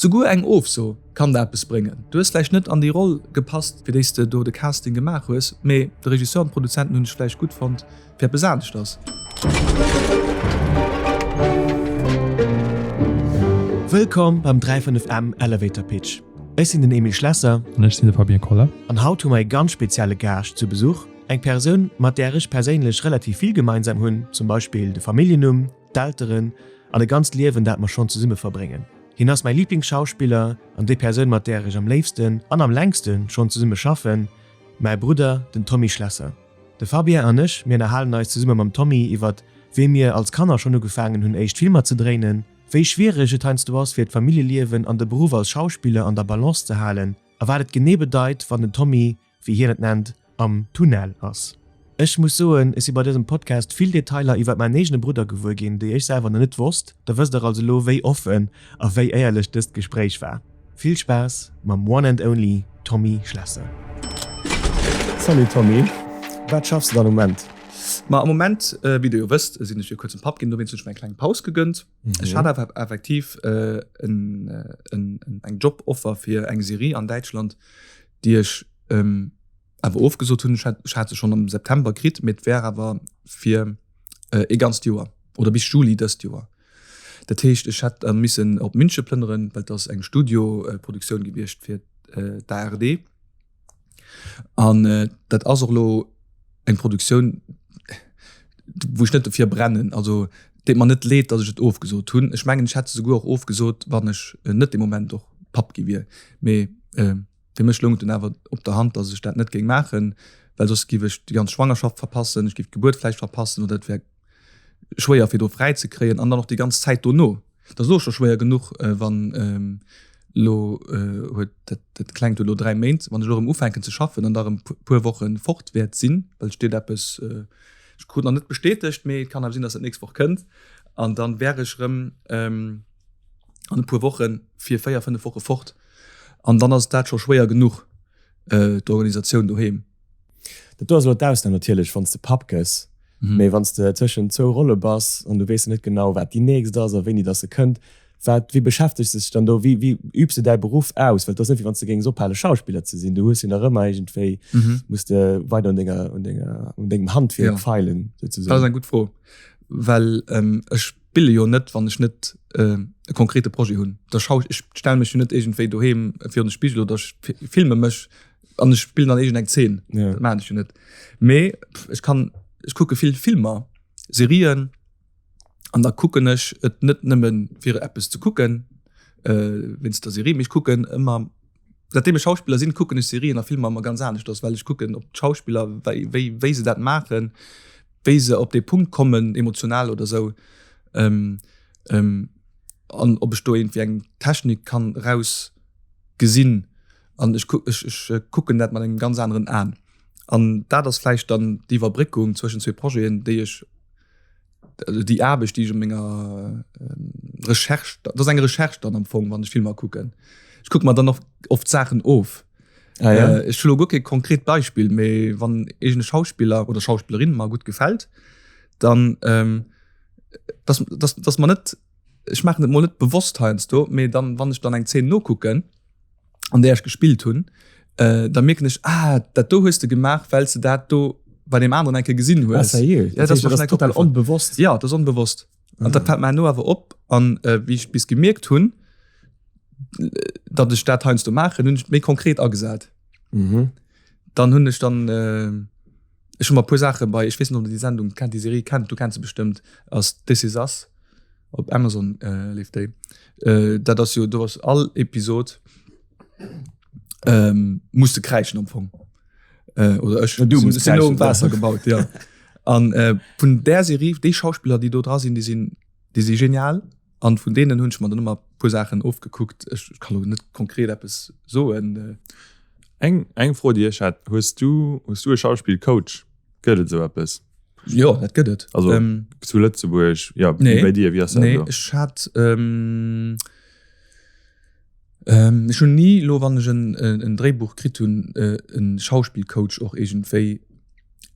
Souguer eng Ofso kann der eppes bréngen. Du hues vläicht net an déi Roll gepasst, fir déi s de do de Casting gemaach hues, mee de Regisseur an d'Produzenten hunn dech vläicht gutt fonnt fir eppes aneschters. Wëllkomm beim 35M Elevator Pitch. Ech sinn den Emile Schlesser. An ech sinn de Fabien Koller. An haut hu mer ee ganz spezielle Gaascht zu Besuch, eng Persoun, mat där ech perséinlech relativ vill gemeinsam hunn, zum Beispill de Familljennumm, d'Elteren an e ganzt Liewen, dat mer schonn zesumme verbréngen. Hien ass mäi Liblingsschauspiller an déi Persoun, mat där ech am léifsten an am längste schonn zesumme schaffen, mäi Brudder, den Tommy Schlesser. De Fabien an ech, mir ënnerhalen eis zesumme mam Tommy iwwert wéi mir als Kanner schonn ugefaangen hunn éischt Filmer ze dréinen, wéi schwiereg et heiansdo ass fir d'Familljeliewen an de Beruff als Schauspiller an der Balance ze halen a wat et genee bedeit, wann den Tommy wéi hien et nennt, am Tunnel ass. Ech muss soen, ech si bei dësem Podcast vill Detailer iwwert mäin eegene Brudder gewuer ginn, déi ech selwer nach net wosst. Da wësst der also elo, wéi offen a wéi éierlech dëst Gespréich war. Vill Spaass mam one and only Tommy Schlesser. Salut Tommy, wat schaffs de dann am Moment? Ma am Moment, wéi der jo wësst, sinn ech vir kuerzem Papp ginn, dowéinst hunn ech mer eng kleng Paus gegënnt. Ech hat awer effektiv eng Joboffer fir eng Serie an Däitschland, déi ech awer ofgesot hunn. Ech hat se schonn am September kritt, mee et wär awer fir ee ganzt Joer oder bis Juli dëst Joer. Dat heescht, ech hätt da missen op Münche plënneren, well et ass eng Studioproduktioun gewiescht fir d'ARD. An dat ass och elo eng Produktioun, wou ech net dofir brennen. Also et deet mer net leed, datt ech et ofgesot hunn. Ech mengen, ech hätt se souguer och ofgesot, wann ech net dee Moment och Papp gi wier. Mee fir mech loung et dunn awer op der Hand, datt ech dat net géing maachen, well soss giff ech déi ganz Schwangerschaft verpassen, ech giff d'Gebuert vläicht verpassen oder et wär schwéier fir do fräi ze kréien an dann och déi ganz Zäit dono. Dat ass elo scho schwéier genuch, wann elo huet dat dat Klengt huet elo 3 Méint, wann ech elo erëm ufänken ze schaffen an da erëm puer Woche fort wäert sinn, well et steet eppes, ech krut nach net bestätegt, mee et kann awer sinn, datt dat nächst Woch kënnt an dann wär ech erëm an e puer Woche fir 4, 5 Woche fort an dann ass dat scho schwéier genuch, d'Organisatioun doheem. Dat do ass elo d'Ausnam natierlech, wann s de Papp gëss. Mee wann s de tëschent zwou Rolle bass an du weess net genau, wat déi nächst ass a wéini dass se kënnt, wat, wéi beschäftegs de dech dann do? Wéi, wéi übs de däi Beruff aus? Well et ass net, wéi wann s de géings ophale Schauspiller ze sinn. Du hues jo nach ëmmer iergendwéi, muss de weider un denger, un denger, un dengem Handwierk feilen, souzesoen. Dat ass eng gutt Fro, well ech spille jo net, wann ech net e konkrete Projet hunn. Da schau, ech stelle mech jo net iergendwéi doheem virun de Spigel oder ech filme mech an ech spillen dann irgend eng Szene ja. Dat maan ech jo net. Mee ech kann ech kucke vill Filmer, Serien an da kucken ech et net nëmmen fir eppes ze kucken äh, wéinst der Serie, mee ech kucken ëmmer seitdem ech Schauspiller sinn, kucken ech Serien a Filmer ëmmer ganz aneschters, well ech kucken op d'Schauspiller wéi wéi wéi se dat maachen, wéi se op dee Punkt kommen emotional oder sou ähm, ähm, an ob ech do iergendwéi eng Technik kann raus gesinn. An ech, ech, ech kucken dat mat engem ganz aneren Aen. An dat ass vläicht dann d'Iwwerbréckung zwëschen zwee Projeten, déi ech, also déi Aarbecht, déi ech un menger Recherche, dat ass eng Recherche dann am Fong, wann ech Filmer kucken. Ech kucke mer dann och oft Saachen of. Ah, ja. Äh, ech hu lo guer kee konkret Beispill, mee wann iergend e Schauspiller oder Schauspillerin mer gutt gefält, dann, ähm, dass, dass, dass mer net, ech maachen et mol net bewosst heiansdo, mee dann, wann ech dann eng Zeen nokucken, an där ech gespillt hunn, äh, da mierken ech, ah, dat do hues de gemaach, well s de dat do bei deem aneren eng Kéier gesinn hues. Ah, sérieux? Ja, dat ass wahrscheinlech total onbewosst. Ja, dat ass onbewosst. An dat fält mer herno awer op. An äh, wéi ech bis gemierkt hunn, datt ech dat heiansdo maachen, hunn ech et méi konkret agesat. Mhm. Dann hunn ech dann, äh, ech hu mer e puer Saache bei, ech weess net, ob der déi Sendung kennt, déi Serie kennt, du kenns se bestëmmt, ass This Is Us. Op Amazon äh, leeft déi. Äh, dat ass jo, do ass all Episod ähm, muss de kräischen am Fong. Äh, oder ech du musst sinn um Waasser gebaut, ja. An äh, vun där Serie, déi Schauspiller, déi do dra sinn, déi sinn, déi si genial. An vun deenen hunn ech mer dann ëmmer puer Saachen ofgekuckt. Ech kann lo net konkret eppes soen. Äh. Eng, eng Fro, déi ech hätt, Hues du, hues du e Schauspillcoach? Gëtt et esou eppes? Jo, dat gëtt et. Also ähm, zu Lëtzebuerg, ja, nee, bei dir, wie ass dat? Nee, ech hat, ähm, ähm, ech hunn ni lo, wann ech en, en Dréibuch kritt hunn, äh, en Schauspielcoach och iergendwéi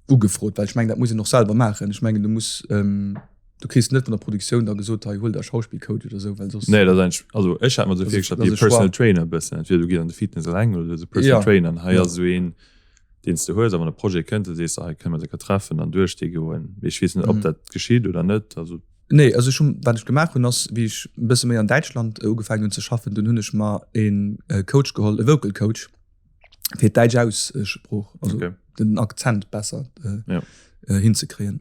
ugefrot, well ech mengen, dat muss een och selwer maachen. Ech mengen, du muss, ähm, du. Du kriss net vun der Produktioun da gesot, hei huel der e Schauspillcoach oder esou, well soss. Nee, dat ass eigentlech, also ech hat mer esou virgestallt wéi e Personal Trainer e bëssen. Entweder du gees an de Fitness eleng oder du hues e Personal Trainer an hei ass esou een, deen s de hues a wann e Projet kënnt, da sees de, hei kënne mer eis eng Kéier treffen an duerch dee goen. Mee ech weess net, ob dat geschitt oder net, also. Nee, also ech hunn, wat ech gemaach hunn, ass, wéi ech e bësse méi an Däitschland ugefaangen hunn ze schaffen, dunn hunn ech mer e Coach geholl, e Vocal Coach, fir d'däitsch Aussprooch, also okay. den Akzent besser äh, ja. äh, hinzekréien.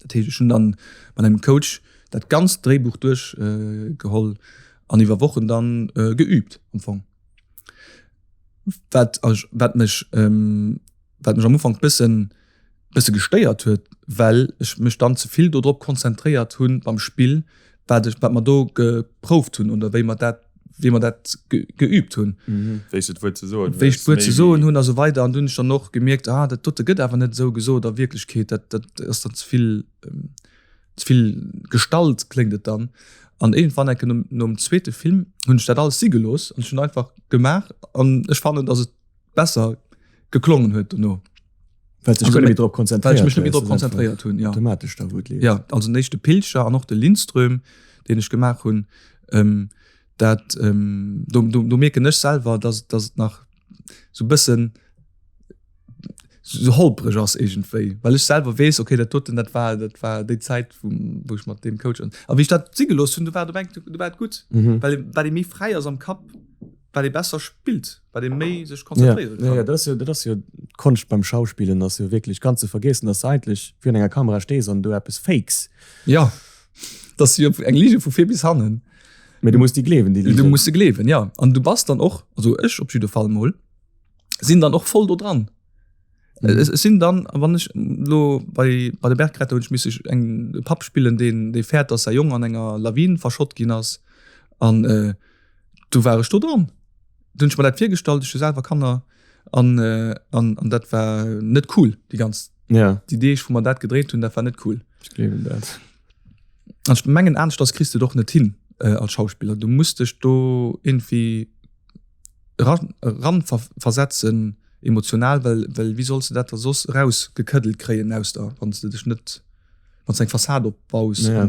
Dat heescht, ech hunn dann mat engem Coach dat ganzt Dréibuch duerchgeholl äh, an iwwer Wochen dann äh, geübt am Fong. Wat, wat mech ähm, wat mech am Ufank bëssen bësse gestéiert huet, well ech mech dann ze vill dodrop konzentréiert hunn beim Spill, wat ech, wat mer do geprouft hunn oder wéi mer dat, wéi mer dat ge, geübt hunn. Wéi s de d'Wuert ze soen Wéi ech d'Wuert ze soen hunn a sou weider. An du hunn ech dann och gemierkt, ah, dat dote gëtt awer net esou gesot a Wierklechkeet, dat, dat ass dann ze vill, ze vill gestallt, kléngt et dann. An iergendwann enke nom, nom zweete Film hunn ech dat alles si gelooss an ech hunn einfach gemaach an ech fannen, datt et besser geklongen huet dono. Well sech net méi drop konzentréiert mech net méi drop konzentréiert hunn ja. Automatesch da wou et leeft. Ja, also den éischte Pilcher an och de Lindström, deen ech gemaach hunn, ähm, dat ähm, do, do, do mierken ech selwer, dass, dass et nach sou bëssen sou holpreg ass iergendwéi, well ech selwer weess, okay, dat doten, dat war, dat war déi Zäit, wou, wou ech mat deem Coach an a wéi ech dat si gelooss hunn, du war et op eng, du war et gutt, mhm. well, well ee méi fräi ass am Kapp. Wat ee besser spillt, wat ee méi sech konzentréiere kann. Ja, dat ass jo, dat ass jo d'Konscht beim Schauspillen, ass jo wierklech ganz ze vergiessen, dass de eigentlech virun enger Kamera stees an do eppes fakes. Ja, dat ass jo eng Lige vu vir bis hannen. Mee du muss déi gleewen, déi Ligen. Du muss se gleewen, ja. An du bass dann och, also ech op jidde Fall mol, sinn dann och voll do dran. Mhm. Ech sinn dann, wann ech lo bei, bei de Bergretter hunn ech misse eng Papp spillen, deen, dee fäert, dass säi Jong an enger Lawin verschott ginn ass. An äh, Du war ech do dran. Du hunn ech mer dat virgestallt, ech hu selwer Kanner an, äh, an, an dat war net cool, déi ganz ja. déi Deeg, wou mer dat gedréit hunn, dat war net cool. Ech gleewen dat. An ech mengen aneschters kriss du et och net hin äh, als Schauspiller. Du muss dech do irgendwie ran, ran ver, versetzen emotional, well, well wéi solls du dat da soss rausgekëddelt kréien aus der, wann s de dech net wann s eng Fassad opbaus. Ja.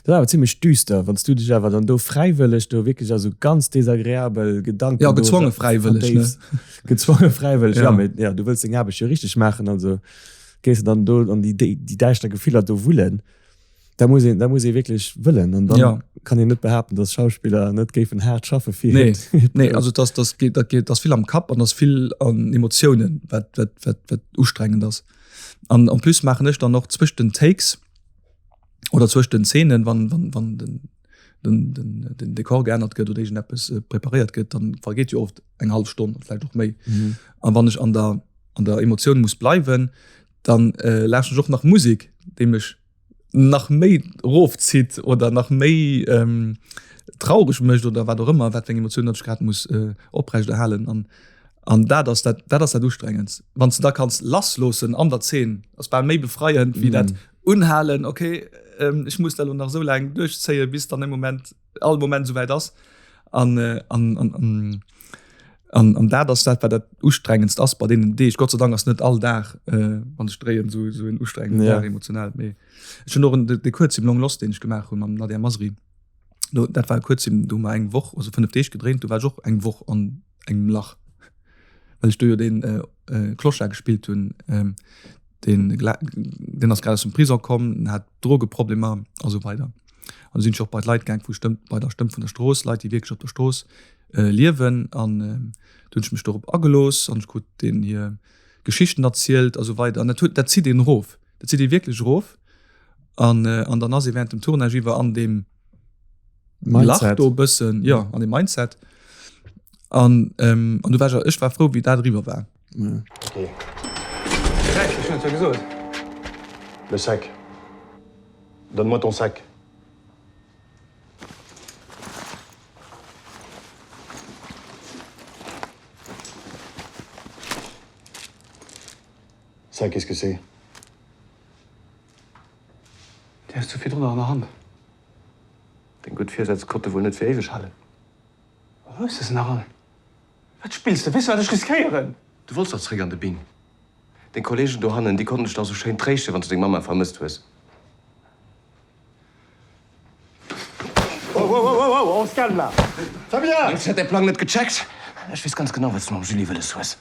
Dat ass awer zimmlech düster, wann s du dech awer dann do fräiwëlleg do wierklech a sou ganz desagreabel Gedanken Ja, gezwonge fräiwëlleg, ne? Gezwonge fräiwëlleg, ja. Ja, mee ja, du wëlls deng Aarbecht jo richteg maachen, also gees de dann do an déi, déi, déi däischter Gefiller do wullen. Da muss een, da muss ee wierklech wëllen an dann ja. kann een net behaapten, dass Schauspiller net géifen haart schaffe fir nee. Nee, also das, das geht, dat geht, das vill am Kapp an das vill an Emotiounen, wat, wat, wat, wat ustrengend ass. An en plus maachen ech dann och zwëscht den Takes oder zwëscht den Szenen, wann, wann, wann den, den, den, den Dekor geännert gëtt oder iergendeppes äh, preparéiert gëtt, dann vergeet jo oft eng half Stonn, vläicht och méi. Mhm. An wann ech an der, an der Emotioun muss bleiwen, dann äh, lauschteren ech och nach Musik, déi mech nach méi rofzitt oder nach méi ähm, traureg mécht oder wat och ëmmer, wat fir eng Emotioun dat ech grad muss äh, oprecht erhalen. An, an dat ass dat, dat ass dat Ustrengendst. Wann s du da kanns lassloossen an der Zeen, ass bal méi befreiend wéi dat mhm. Unhalen, okay, ähm, ech muss dat lo nach sou laang duerchzéien, bis dann e Moment all Moment souwäit ass. An, äh, an, an, an, an, an dat ass dat, wat dat ustrengendst ass bei deenen Deeg. Gott sei Dank ass net all Dag, äh, wann ech dréien, sou, sou en ustrengenden Ja. Dag emotional. Mee ech hunn och en, de, de Kuerzfilm Long Lost, deen ech gemaach hunn mam Nadia Masri. Do, dat war e Kuerzfilm, do hu mer eng Woch, also 5 Deeg gedréint, do war ech och eng Woch an engem Lach. Well ech do jo deen äh, äh, Clochard gespillt hunn, ähm, deen, deen ass grad aus dem Prison komm, den hat Drogeproblemer a sou weider. An du sinn ech och bei d'Leit gaang vu Stëmm, bei der Stëmm vun der Strooss, Leit, déi wierklech op der Strooss äh, liewen. An äh, du hunn ech mech dorop agelooss an ech krut deenen hir Geschichten erzielt a sou weider. An dat huet, dat zitt een erof, dat zitt ee wierklech erof. An, äh, an dann ass ee während dem Tournage iwwer an deem Lach do e bëssen, jo, an deem Mindset. An, ähm, an du war ech, ech war frou, wéi dat eriwwer war. Ja. Okay. Recht, ech hunn et jo gesot. Le sac. Donne-moi ton sac. Ça, qu'est-ce que c'est? Déi hues du virdrun nach an der Hand. Deng gutt Virsätz konnte wuel net fir éiweg halen. Hues de se nach all? Wat spills de? Weess de wat ech riskéieren? Du wollts dach zréck an de Bing. Deng Kollegen dohannen, déi konnten dech dach sou schéin tréischten, wann s du deng Mamma vermësst hues. On se calme là! Fabien! Mengs du, ech hätt däi Plang net gecheckt? Ech weess ganz genau, wat s du mam Julie wëlles hues.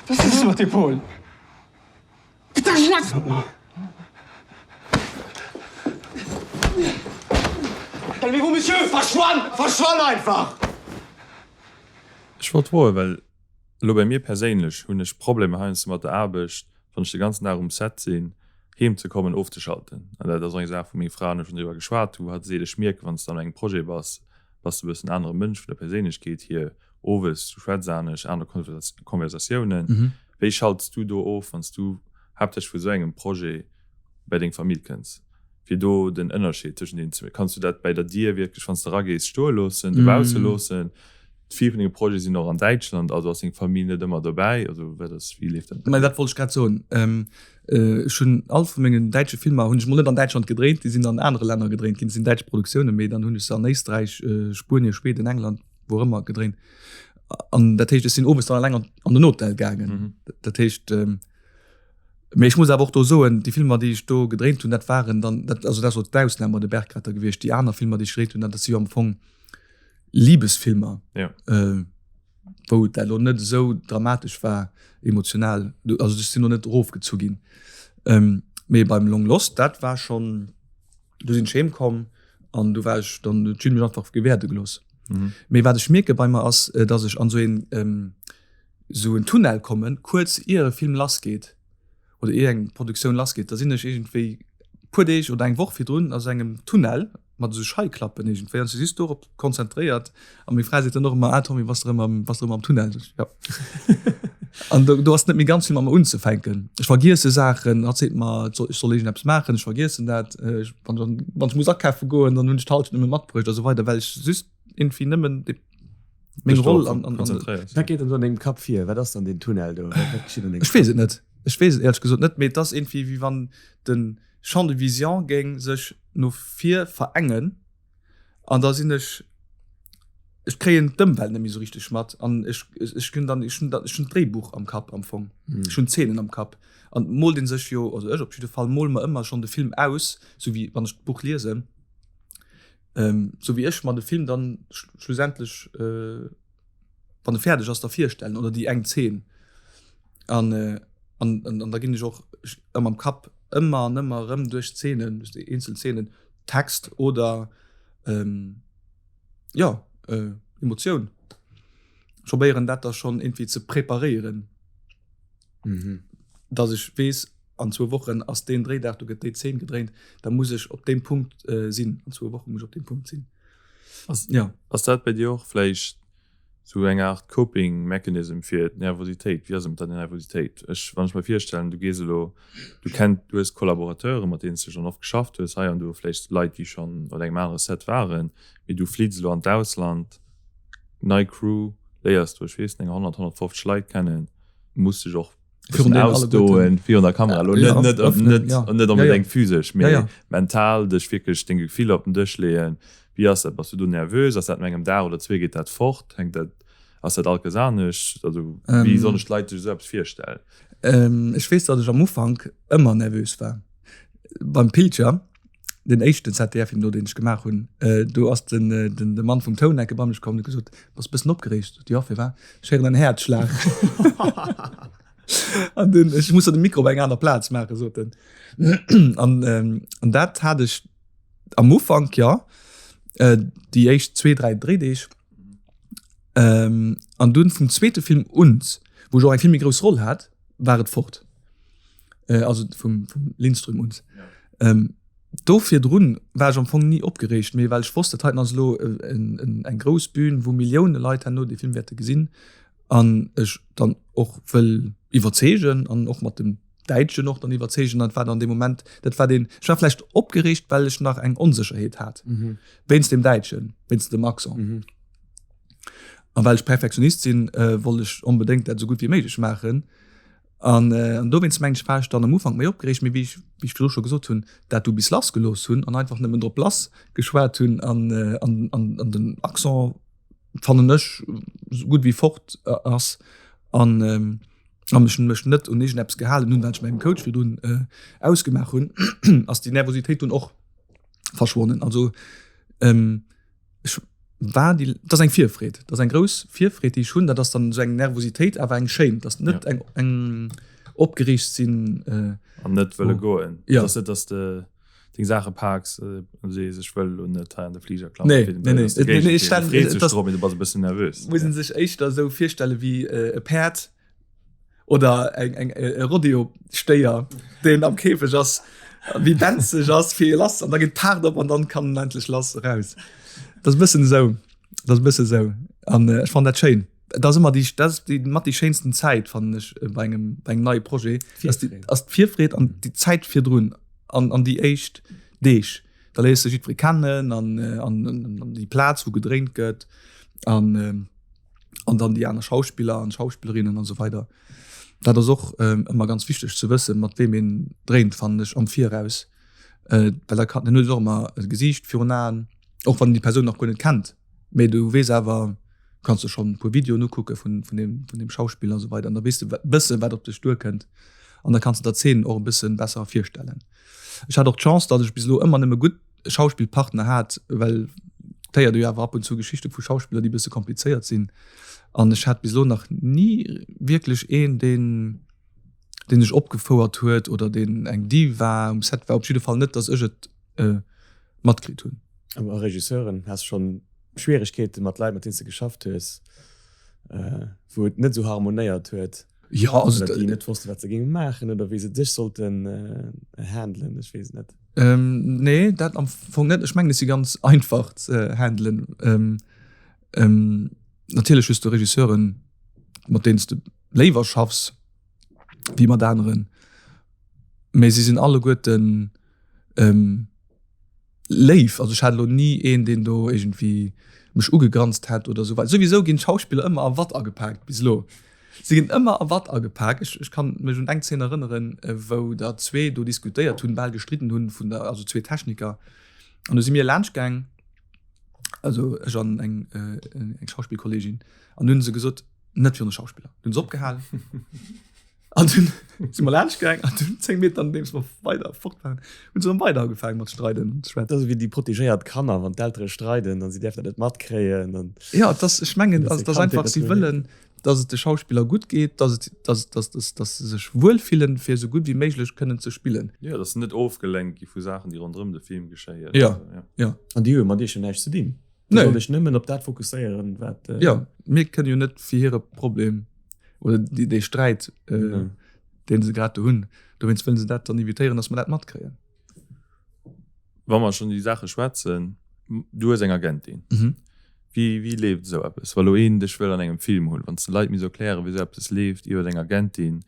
Was ist mat dir, Paul? Putain, schwätz mat mer! Calmez-vous, monsieur! Verschwann! Verschwann einfach! Ech wollt froen, well elo bei mir perséinlech hunn ech Problemer heiansdo mat der Aarbecht, wann ech de ganzen Dag um Set sinn, heem ze kommen, ofzeschalten. An dat ass och eng Saach, wou meng Fra an ech schonn driwwer geschwat hu, wou hatt seet, ech mierken, wann s de an engem Projet bass, bass de e bëssen anere Mënsch vun der Perséinlechkeet hier, owes, du schwätz anescht, aner Konversatiounen. Wéi schalts du do of, wann s du haaptsächlech vu sou engem Projet bei deng Famill kënns? Fir do den Ënnerscheed tëschent deenen zwee, kanns du dat bäi der Dier wierklech, wann s de eragees, stoe loossen, dobausse loossen? Vill vun denge Projete sinn och an Däitschland, also ass deng Famill net ëmmer dobäi. Also wat ass, wéi leeft dat bei dir? Dat wollt ech grad soen. Ech hunn all vu mengen däitsche Filmer hunn ech mol net an Däitschland gedréint, déi sinn an anere Länner gedréint ginn. Dat sinn däitsch Produktiounen, mee dann hunn ech se an Éisträich, Spuenien, Schweden, England, wou och ëmmer gedréint. An dat heescht, ech sinn owes dann eleng an an den Hotel gaangen. Dat heescht, mee ech muss awer och do soen, déi Filmer, déi ech do gedréint hunn, dat waren dann, dat, also dat ass elo d'Ausnam bei de Bergretter gewiescht. Déi aner Filmer, déi ech gedréint hunn, dat si jo am Fong Liebesfilmer, ja. äh, wou dat lo net esou dramatesch war emotional, also ech sinn lo net erofgezu ginn. Ähm, mee beim Long Lost, dat war schon, do sinn ech heem komm an du war ech dann huet d'Jill mech einfach gewäerde gelooss. Mhm. Mee wat ech mierke bei mer ass, äh, dass ech an sou een ähm, sou en Tunnel kommen, kuerz ier e Film lassgeet oder ier eng Produktioun lassgeet, da sinn ech iergendwéi puer Deeg oder eng Woch virdrun a sou engem Tunnel mat esou Scheiklappen iergendwéi an si just dorop konzentréiert a meng Fra seet dann och ëmmer, ah Tommy, bass de rëm am, bass de rëm am Tunnel? Sot ech, ja. An do, do ass net méi ganz vill mat mer unzefänken. Ech vergiesse Saachen, hatt seet mer, et soll, ech soll iergendeppes maachen, ech vergiessen dat. Ech, wann ech, wann ech muss akafe goen, dann hunn ech d'Halschent net méi matbruecht a sou weider, well ech just iergendwéi nëmmen dee meng Roll an, an, an Wat geet dann do an dengem Kapp vir? Wat ass dann deen Tunnel do? Wat, wat geschitt an dengem Ech weess et net. Ech weess et éierlech gesot net, mee et ass iergendwéi wéi wann de Champ de vision géing sech no vir verengen an da sinn ech, ech kréien d'Ëmwelt net méi esou richteg mat an ech, ech hunn dann, ech hunn dann, ech hunn d'Dréibuch am Kapp am Fong, ech hunn d'Zeenen am Kapp an et moolt ee sech jo, also ech op jidde Fall mole mer ëmmer schonn de Film aus, sou wéi wann ech d'Buch liesen, sou wéi ech mer de Film dann schlussendlech, wann e fäerdeg ass, da virstellen oder déi eng Zeen an, an, an da ginn ech och ëmmer am Kapp ëmmer an ëmmer erëm duerch d'Zeenen, duerch déi eenzel Zeenen, Text oder ähm, ja, äh, Emotioun. Ech probéieren dat da schonn irgendwie ze preparéieren. Mhm. Dass ech weess, an zwou Wochen ass deen Dréidag, do gëtt déi Zeen gedréint, da muss ech op deem Punkt äh, sinn. An zwou Woche muss ech op deem Punkt sinn. Ass, ja. Ass dat bei dir och vläicht Sou eng Aart Coping Mechanism fir d'Nervositéit. Wéi ass et mat der Nervositéit? Ech, wann ech mer virstellen, du gees elo, du kennt, du hues Collaborateuren, mat deenen s de schonn oft geschafft hues, hei an do vläicht Leit, déi schonn op engem anere Set waren, mee du fliits elo an d'Ausland, nei Crew, léiers do, ech weess net, eng 100, 150 Leit kennen, muss dech och Virun deenen ausdoen virun der Kamera elo Ja, net net öffnen, net ja. net Ja, ja. onbedéngt physesch, mee Ja, ja. mental dech wierklech deng Gefiller op den Dësch leeën. Wéi ass dat? Bass du do nervös? Ass dat no engem Dag oder zwee geet dat fort? Hänkt dat ass dat all anescht? Also wéi Ähm. soll ech d'Leit sech esou eppes virstellen? Ähm, ech weess, datt ech am Ufank ëmmer nervös war. Beim Pilcher, den éischten ZDF-Film do, deen ech gemaach hunn, do ass den, den, de Mann vum Toun enke bei mech komm an huet gesot, Bass bëssen opgereegt? Sot, Jo, firwat? Ech héieren en Häerzschlag. An dunn, ech muss der de Mikro op eng aner Plaz maachen, sot en. An, an dat hat ech am Ufank, jo, déi éischt zwee, dräi Dréideeg. An dunn vum zweete Film un, wou ech och eng vill méi grouss Roll hat, war et fort. Äh, also vum, vum Lindström un. Ja. Ähm, do virdrun war ech am Fong nie opgereegt, mee well ech wosst, dat heiten ass elo en, en, eng grouss Bühn, wou Millioune Leit herno dee Film wäerte gesinn an ech dann och wëll iwwerzeegen an och mat dem Däitschen och dann iwwerzeegen. Dat war dann dee Moment, dat war den, ech war vläicht opgereegt, well ech nach eng Onsécherheet hat. Mhm. Wéinst dem Däitschen, wéinst dem Accent. Mhm. An well ech Perfektionist sinn, äh, wollt ech onbedéngt dat esou gutt wéi méiglech maachen. An, äh, an dowéinst mengen ech, war ech dann am Ufank méi opgereegt, mee wéi ech, wéi ech virdru scho gesot hunn, dat du bis lass gelooss hunn an einfach nëmmen drop lass geschwat hunn an, äh, an, an, an den Accent fannen ech esou gutt wéi fort ass an, ähm, an ech mech net un iergendeppes gehalen hunn, wat ech mengem Coach virdrun, äh, ausgemaach hunn, ass déi Nervositéit dunn och. Verschwonnen. Also ähm, ech war déi, dat ass eng Virfreed, dat ass eng grouss Virfreed, déi ech hunn. Dat ass dann esou eng Nervositéit, awer eng schéin, dat ass net ja. eng, eng opgereegt sinn. Äh, an net wëlle goen. Ja. Dat ass net, dass de deng Saache paaks äh, an sees, ech wëll lo net hei an de Fliger klammen. Nee, nee, nee. Nee, nee, ech stellen, das, drop, du bass e bëssen nervös. Muss ja. sech éischter esou virstelle wéi äh, e Päerd oder eng, eng, e Rodeo-Stéier, deen am Käfeg ass, wéi benzeg ass, fir lass, an da geet d'Paart op an dann kann en endlech lass eraus. Dat ass e bëssen esou, dat ass e bësse esou. An äh, ech fannen dat schéin. Dat ass ëmmer déi, dat ass déi mat déi schéinsten Zäit, fannen ech, äh, bei engem, bei engem neie Projet. Ass déi, ass d'Virfreed an déi Zäit virdrun an, an déi éischt Deeg. Da léiers de jiddweree kennen an, äh, an, an, an déi Plaz, wou gedréint gëtt an, äh, an dann déi aner Schauspiller an Schauspillerinnen an esou weider. Dat ass och ëmmer ganz wichteg ze wëssen, mat weem een dréint, fannen ech am Viraus, well da kann, dann huet een och ëmmer e Gesiicht virun Aen, och wann een déi Persoun nach guer net kennt, mee du weess awer, kanns de schonn e puer Videoen ukucke vun vun deem vun deem Schauspiller an esou weider an da weess de e bësse wat op dech duerkënnt an da kanns de der d'Zeen och e bësse besser virstellen. Ech hat och d'Chance, datt ech bis elo ëmmer nëmme gutt Schauspillpartner hat, well et héiert ee jo awer ab und zu Geschichte vu Schauspiller, déi e bësse komplizéiert sinn. An ech hat bis elo nach ni wierklech een, deen, deen sech opgefouert huet oder deen eng Diva um Set war. Op jidde Fall net, datt ech et matkritt hunn. A Regisseuren, has de schonn Schwieregkeete mat Leit, mat deenen s de geschafft hues, wou et net esou harmonéiert huet? Ja, also oder déi net wosste wat se géinge maachen oder wéi se dech sollten handelen, ech weess et net. Ähm, nee, dat am Fong net. Ech mengen, et si ganz einfach ze handelen. Ähm, ähm, natierlech hues du Regisseuren, mat deenen s de léiwer schaffs wéi mat aneren, mee si sinn alleguerten ähm, Léif, also ech hat elo ni een deen do iergendwéi mech ugegranzt hätt oder sou, well souwisou ginn d'Schauspiller ëmmer a Watt agepaakt bis elo. Se ginn ëmmer a Watt agepaakt. Ech ech kann mech un eng Zeen erënneren, wou der zwee do diskutéiert hunn, bal gestridden hunn vun der, also zwee Techniker, an du si mir laanscht gaang, also ech an eng eng Schauspillkollegin, an du hunn se gesot, net virun de Schauspiller. Du hunn se opgehal. An dunn si mer laanscht gaang an dunn 10 Meter nodeems mer weider fort waren, hunn se erëm weider ugefaangen mat streiden an ze schwätzen. Dat ass ewéi déi protegéiert Kanner, wann d'Eltere streiden an si däerfen dat net matkréien an. Jo, et ass, ech mengen, also et ass einfach, si wëllen, datt et de Schauspiller gutt geet, datt et, datt, datt, datt, datt se sech wuel fillen, fir esou gutt wéi méiglech kënnen ze spillen. Jo, datt se net ofgelenkt gi vu Saachen, déi ronderëm de Film geschéien. Jo, jo. An déi hu jo mat iech jo näischt ze dinn. Nee. Soll ech nëmmen op dat fokusséieren, wat. Jo, mir kënne jo net fir hire Problem oder déi, dee Sträit, äh, mm. deen se grad do hunn. Dowéinst wëllen se dat dann evitéieren, dass mer dat matkréien. Wa mer schonn déi Saache schwätzen, du hues eng Agentin. Mhm. Wéi, wéi leeft esou eppes, wa lo een dech wëll an engem Film hunn? Wann s de Leit misst erklären, wéi esou eppes leeft iwwer eng Agentin,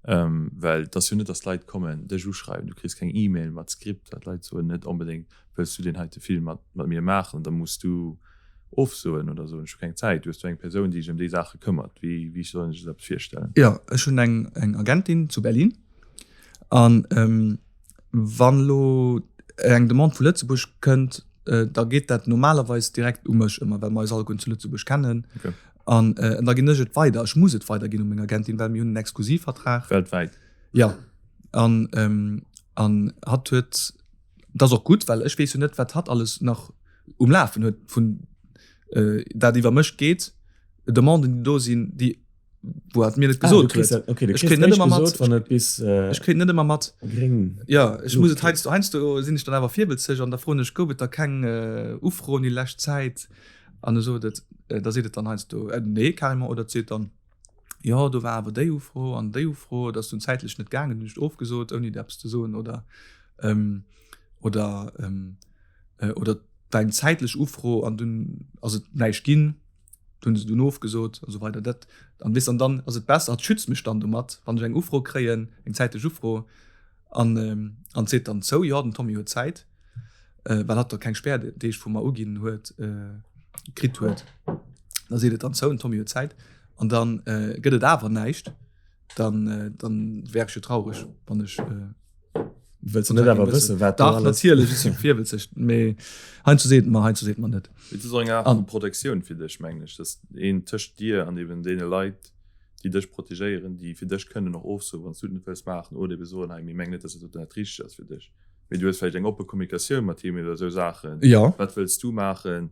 ähm, well et ass jo net, dass d'Leit kommen, dech uschreiwen, du kriss keng E-Mail mat Skript, well d'Leit soen net onbedéngt, wëlls du deen heite Film mat, mat mir maachen? Da muss du ofsoen oder soen, ech hu keng Zäit. Du hues do eng Persoun, déi sech ëm déi Saache këmmert. Wéi, wéi soll een sech esou eppes virstellen? Jo, ech hunn eng, eng Agentin zu Berlin. An wann elo eng Demande vu Lëtzebuerg kënnt, da geet dat normalerweis direkt u mech ëmmer, well mer eis allegueren zu Lëtzebuerg kennen. Okay. An da ginn ech et weider. Ech muss et weiderginn u meng Agentin, well mir hunn en Exklusivvertrag. Weltwäit? Jo. An, an hatt huet, dat ass och gutt, well ech weess jo net, wat hatt alles nach um Lafen huet, vun dat iwwer mech geet, Demanden, déi do sinn, déi wou hat mir net ah, gesot huet. Okay, ech kréien net ëmmer mat, wann et bis äh, ech kréien net ëmmer mat. Gréng. Ja, ech muss et heiansdo, heiansdo sinn ech dann awer virwëtzeg an da froen ech, gouf et da keng äh, Ufroen déi lescht Zäit? An da sot et, äh, da seet et dann heiansdo äh, nee carrément oder et seet dann, jo do war awer déi Ufro an déi Ufro, dat ass dunn zäitlech net gaangen, hunn ech ofgesot ouni der eppes ze soen oder ähm, oder ähm, äh, oder war eng zäitlech Ufro an dunn ass et näischt ginn, hunn se dunn ofgesot an esou weider. Dat an weess an dann ass et besser, hatt schützt mech dann domat, wann ech eng Ufro kréien, eng zäitlech Ufro an ähm, an seet dann zou, jo den Tommy huet Zäit, äh, well hatt da keng Spärdeeg vu mer uginn huet, äh, kritt huet. Da seet et dann zou, den Tommy huet Zäit an dann äh, gëtt et awer näischt, dann, äh, dann wär ech jo traureg, wann ech äh, Wëlls du net awer wëssen, wat do Dach, alles. natierlech, ech si virwëtzeg, mee heiansdo seet et mer, heiansdo seet et mer net. Et ass och eng Aart vu Protektioun fir dech, mengen ech, dass een tëscht dir an eben deene Leit, déi dech protegéieren, déi fir dech kënnen och ofsoen, wann s du et net wëlls maachen, oder ebe soen, hei, mir mengen net, dass dat doten dat Richtegt ass fir dech. Mee du hues vläicht eng oppe Kommunikatioun mat him iwwer esou Saachen. Jo. Wat wëlls du maachen?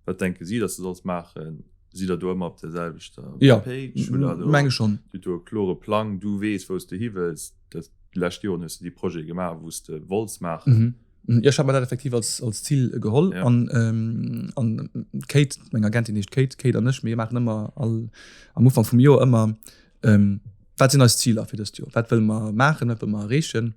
Wat denke si, datt s du solls maachen? Sidd der do ëmmer op der selwechter Jo, Page? Hutt der do, menge schonn. hutt do e klore Plang? Du weess, wou s de hi wëlls. Dat, déi lescht Joren hues de déi Projete gemaach, wou s de wollts maachen. Jo, ech hat mer dat effektiv als, als Zil geholl. Ja. An, an d'Kate, meng Agentin heescht Kate, d'Kate an ech, mir maachen ëmmer all, am Ufank vum Joer ëmmer, wat sinn eis Ziler fir dëst Joer? Wat wëlle mer maachen? Wat wëlle mer erreechen?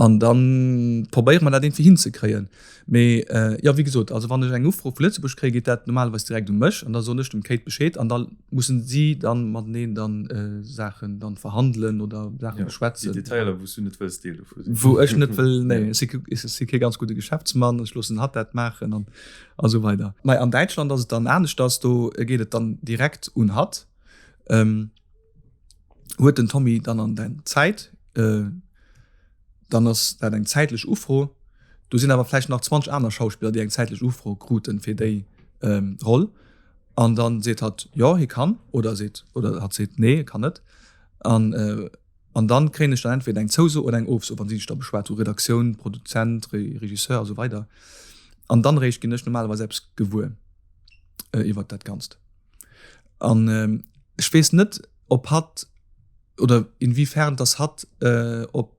An dann probéiere mer dat iergendwéi hinzekréien. Mee jo, wéi gesot, also wann ech eng Ufro vu Lëtzebuerg kréien, geet dat normalerweis direkt u mech an da soen ech dem Kate Bescheed an da mussen si dann mateneen dann Saachen dann verhandelen oder Saache beschwätzen. Déi Detailer, wou s du net wëlls Deel dovu sinn. Wou ech net wëll, nee, ech si, ech si kee ganz gudde Geschäftsmann, ech loossen hatt dat maachen an a sou weider. Mä an Däitschland ass et dann aneschters, do geet et dann direkt un hatt. Huet den Tommy dann an der Zäit, dann ass dat eng zäitlech Ufro. Do sinn awer vläicht nach 20 aner Schauspiller, déi eng zäitlech Ufro kruten fir déi Roll. An dann seet hatt, jo, hie kann, oder seet, oder hatt seet, nee, e kann net. An, an dann kréien ech dann entweder eng Zouso oder eng Ofso, wann si sech da beschwat hu, Redaktioun, Produzent, Regisseur a sou weider. An dann eréischt ginn ech normalerweis eppes gewuer iwwert dat Ganzt. An ech weess net, ob hatt oder inwiefern dass hatt op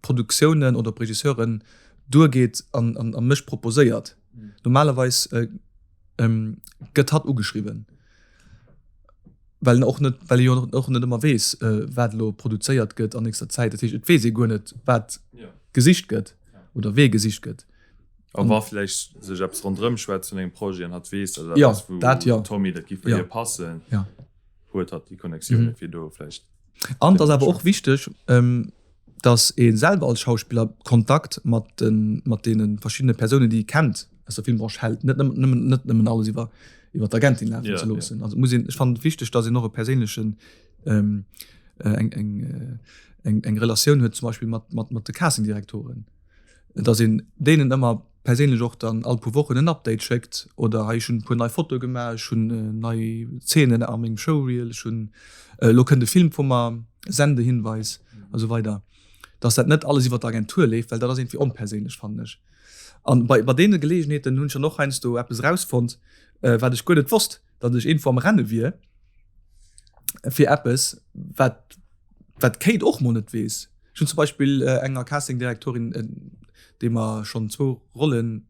Produktiounen oder op Regisseuren duergeet an, an, a mech proposéiert. Normalerweis gëtt hatt ugeschriwwen, well en och net, well e jo och net ëmmer weess, wat elo produzéiert gëtt an nächster Zäit. Dat heescht, et weess ee guer net, wat gesicht gëtt oder wee gesicht gëtt. A wa vläicht sech eppes ronderëm schwätzt vun engem Projet an hatt weess, datt dat Ja, ass, wou dat jo. Tommy, dat giff bei Ja. hir passen, Ja. huet hatt déi Connectioune fir do vläicht. An et ass awer och wichteg, datt ee selwer als Schauspiller Kontakt mat de mat deene verschiddene Persounen, déi ee kennt aus der Filmbranche hält, net nëmmen net nëmmen alles iwwer iwwer d'Agentin lafen Ja, ze ja. loossen. Also et muss een, ech fannen et wichteg, datt een och e perséinlechen eng eng eng eng Relatioun huet zum Beispill mat mat mat de Castingdirektoren. dass een deenen ëmmer perséinlech och dann all puer Wochen en Update schéckt oder hei ech hunn e puer nei Fotoe gemaach, ech hunn nei Zeenen a mengem Showreel, ech hunn elo kënnt e Film vu mer, Sendehinweis a sou weider. Dass dat net alles iwwer d'Agentur leeft, well dat ass iergendwéi onperséinlech fannen ech. An bei bei deene Geleegenheeten hunn ech dann och heiansdo eppes erausfonnt, wat ech guer net wosst, datt ech iergendwou am Renne wier fir eppes, wat wat d'Kate och mol net weess. Ech hunn zum Beispill enger Castingdirektorin, déi mer schonn zwou Rolle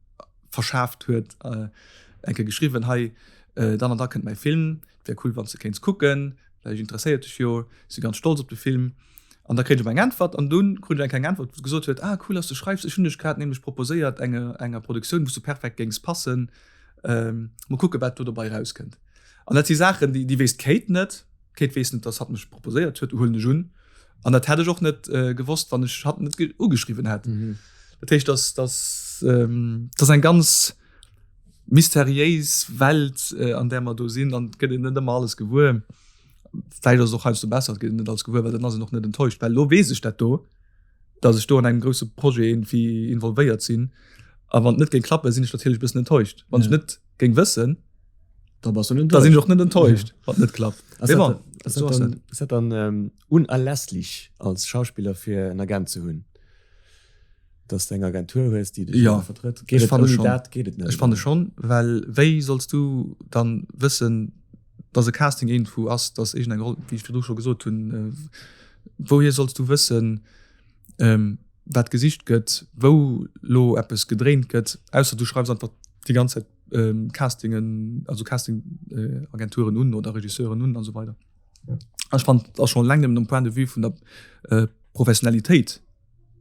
verschaaft huet, eng Kéier geschriwwen, hei dann an da kënnt mäi Film, et wär cool wann s de kéints kucken, vläicht interesséiert dech jo, ech si ganz stolz op de Film. An da kréint ech op eng Äntwert an dunn krut ech eng kleng Äntwert, wou se gesot huet, ah cool, dass du schreifs, ech hunn dech grad nämlech proposéiert enger Produktioun, wou s du perfekt géings passen, mol kucke wat do dobei erauskënnt. An dat si Saachen, déi weess d'Kate net. D'Kate weess net, dass hatt mech proposéiert huet, huelen ech un. An dat hätt ech och net gewosst, wann ech hatt net ugeschriwwen hätt. Dat heescht, dass dass dass eng ganz mysteriéis Welt, an där mer do sinn, an et gëtt een net ëmmer alles gewuer. Vläicht ass et och heiansdo besser, et gëtt een net alles gewuer, well dann ass een och net enttäuscht. Well elo weess ech dat do, dass ech do an engem grousse Projet iergendwéi involvéiert sinn. A wann et net géing klappen, sinn ech natierlech e bëssen enttäuscht. Wann ech net géing wëssen, Da bass du net Da sinn ech och net enttäuscht, wann et net klappt. Ass Mee dat, bon, ass esou dat ass dann, dat. ass dat dann ähm, unerlässlech als Schauspiller fir en Agent ze hunn? Dass de eng Agentur hues, déi dech Ja, vertrëtt? Geet ech et fanne ouni schonn. dat geet et net? Ech fanne schonn, well wéi solls du dann wëssen, dass e Casting iergendwou ass, dass iergendeng Roll, wéi ech virdru scho gesot hunn, wouhier solls du wëssen, ähm, wat gesicht gëtt, wou lo eppes gedréint gëtt, ausser du schreifs einfach déi ganz Zäit Castingen, also Casting-Agenturen un oder Regisseuren un an esou weider. Ech fand ass schon eleng nëmmen um Point de vue vun der Professionalitéit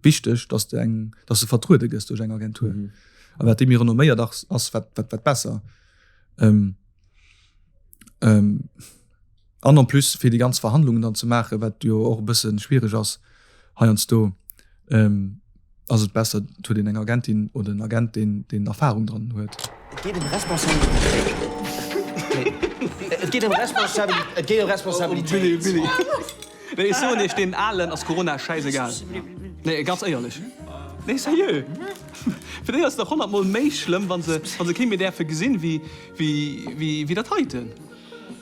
wichteg, dass de eng, dass de vertruede gëss duerch eng Agentur. A wat déi méi renomméiert ass, ass wat, wat, wat besser. Ähm, ähm, an en plus fir déi ganz Verhandlungen dann ze maachen, wat jo och e bësse schwiereg ass heiansdo, ähm, ass et besser, et huet een eng Agentin oder en Agent, deen, deen Erfahrung dran huet. Et geet ëm Responsabilitéit. Et geet ëm Responsabilitéit. Et geet ëm Responsabilitéit. Billy, Billy. Nee, ech soen iech, deenen Alen ass Corona schäisegal. Nee, ganz éierlech. Nee, sérieux. Fir déi ass et nach honnertmol méi schlëmm, wa se, wa se kee méi däerfe gesinn, wéi, wéi, wéi, wéi dat heiten.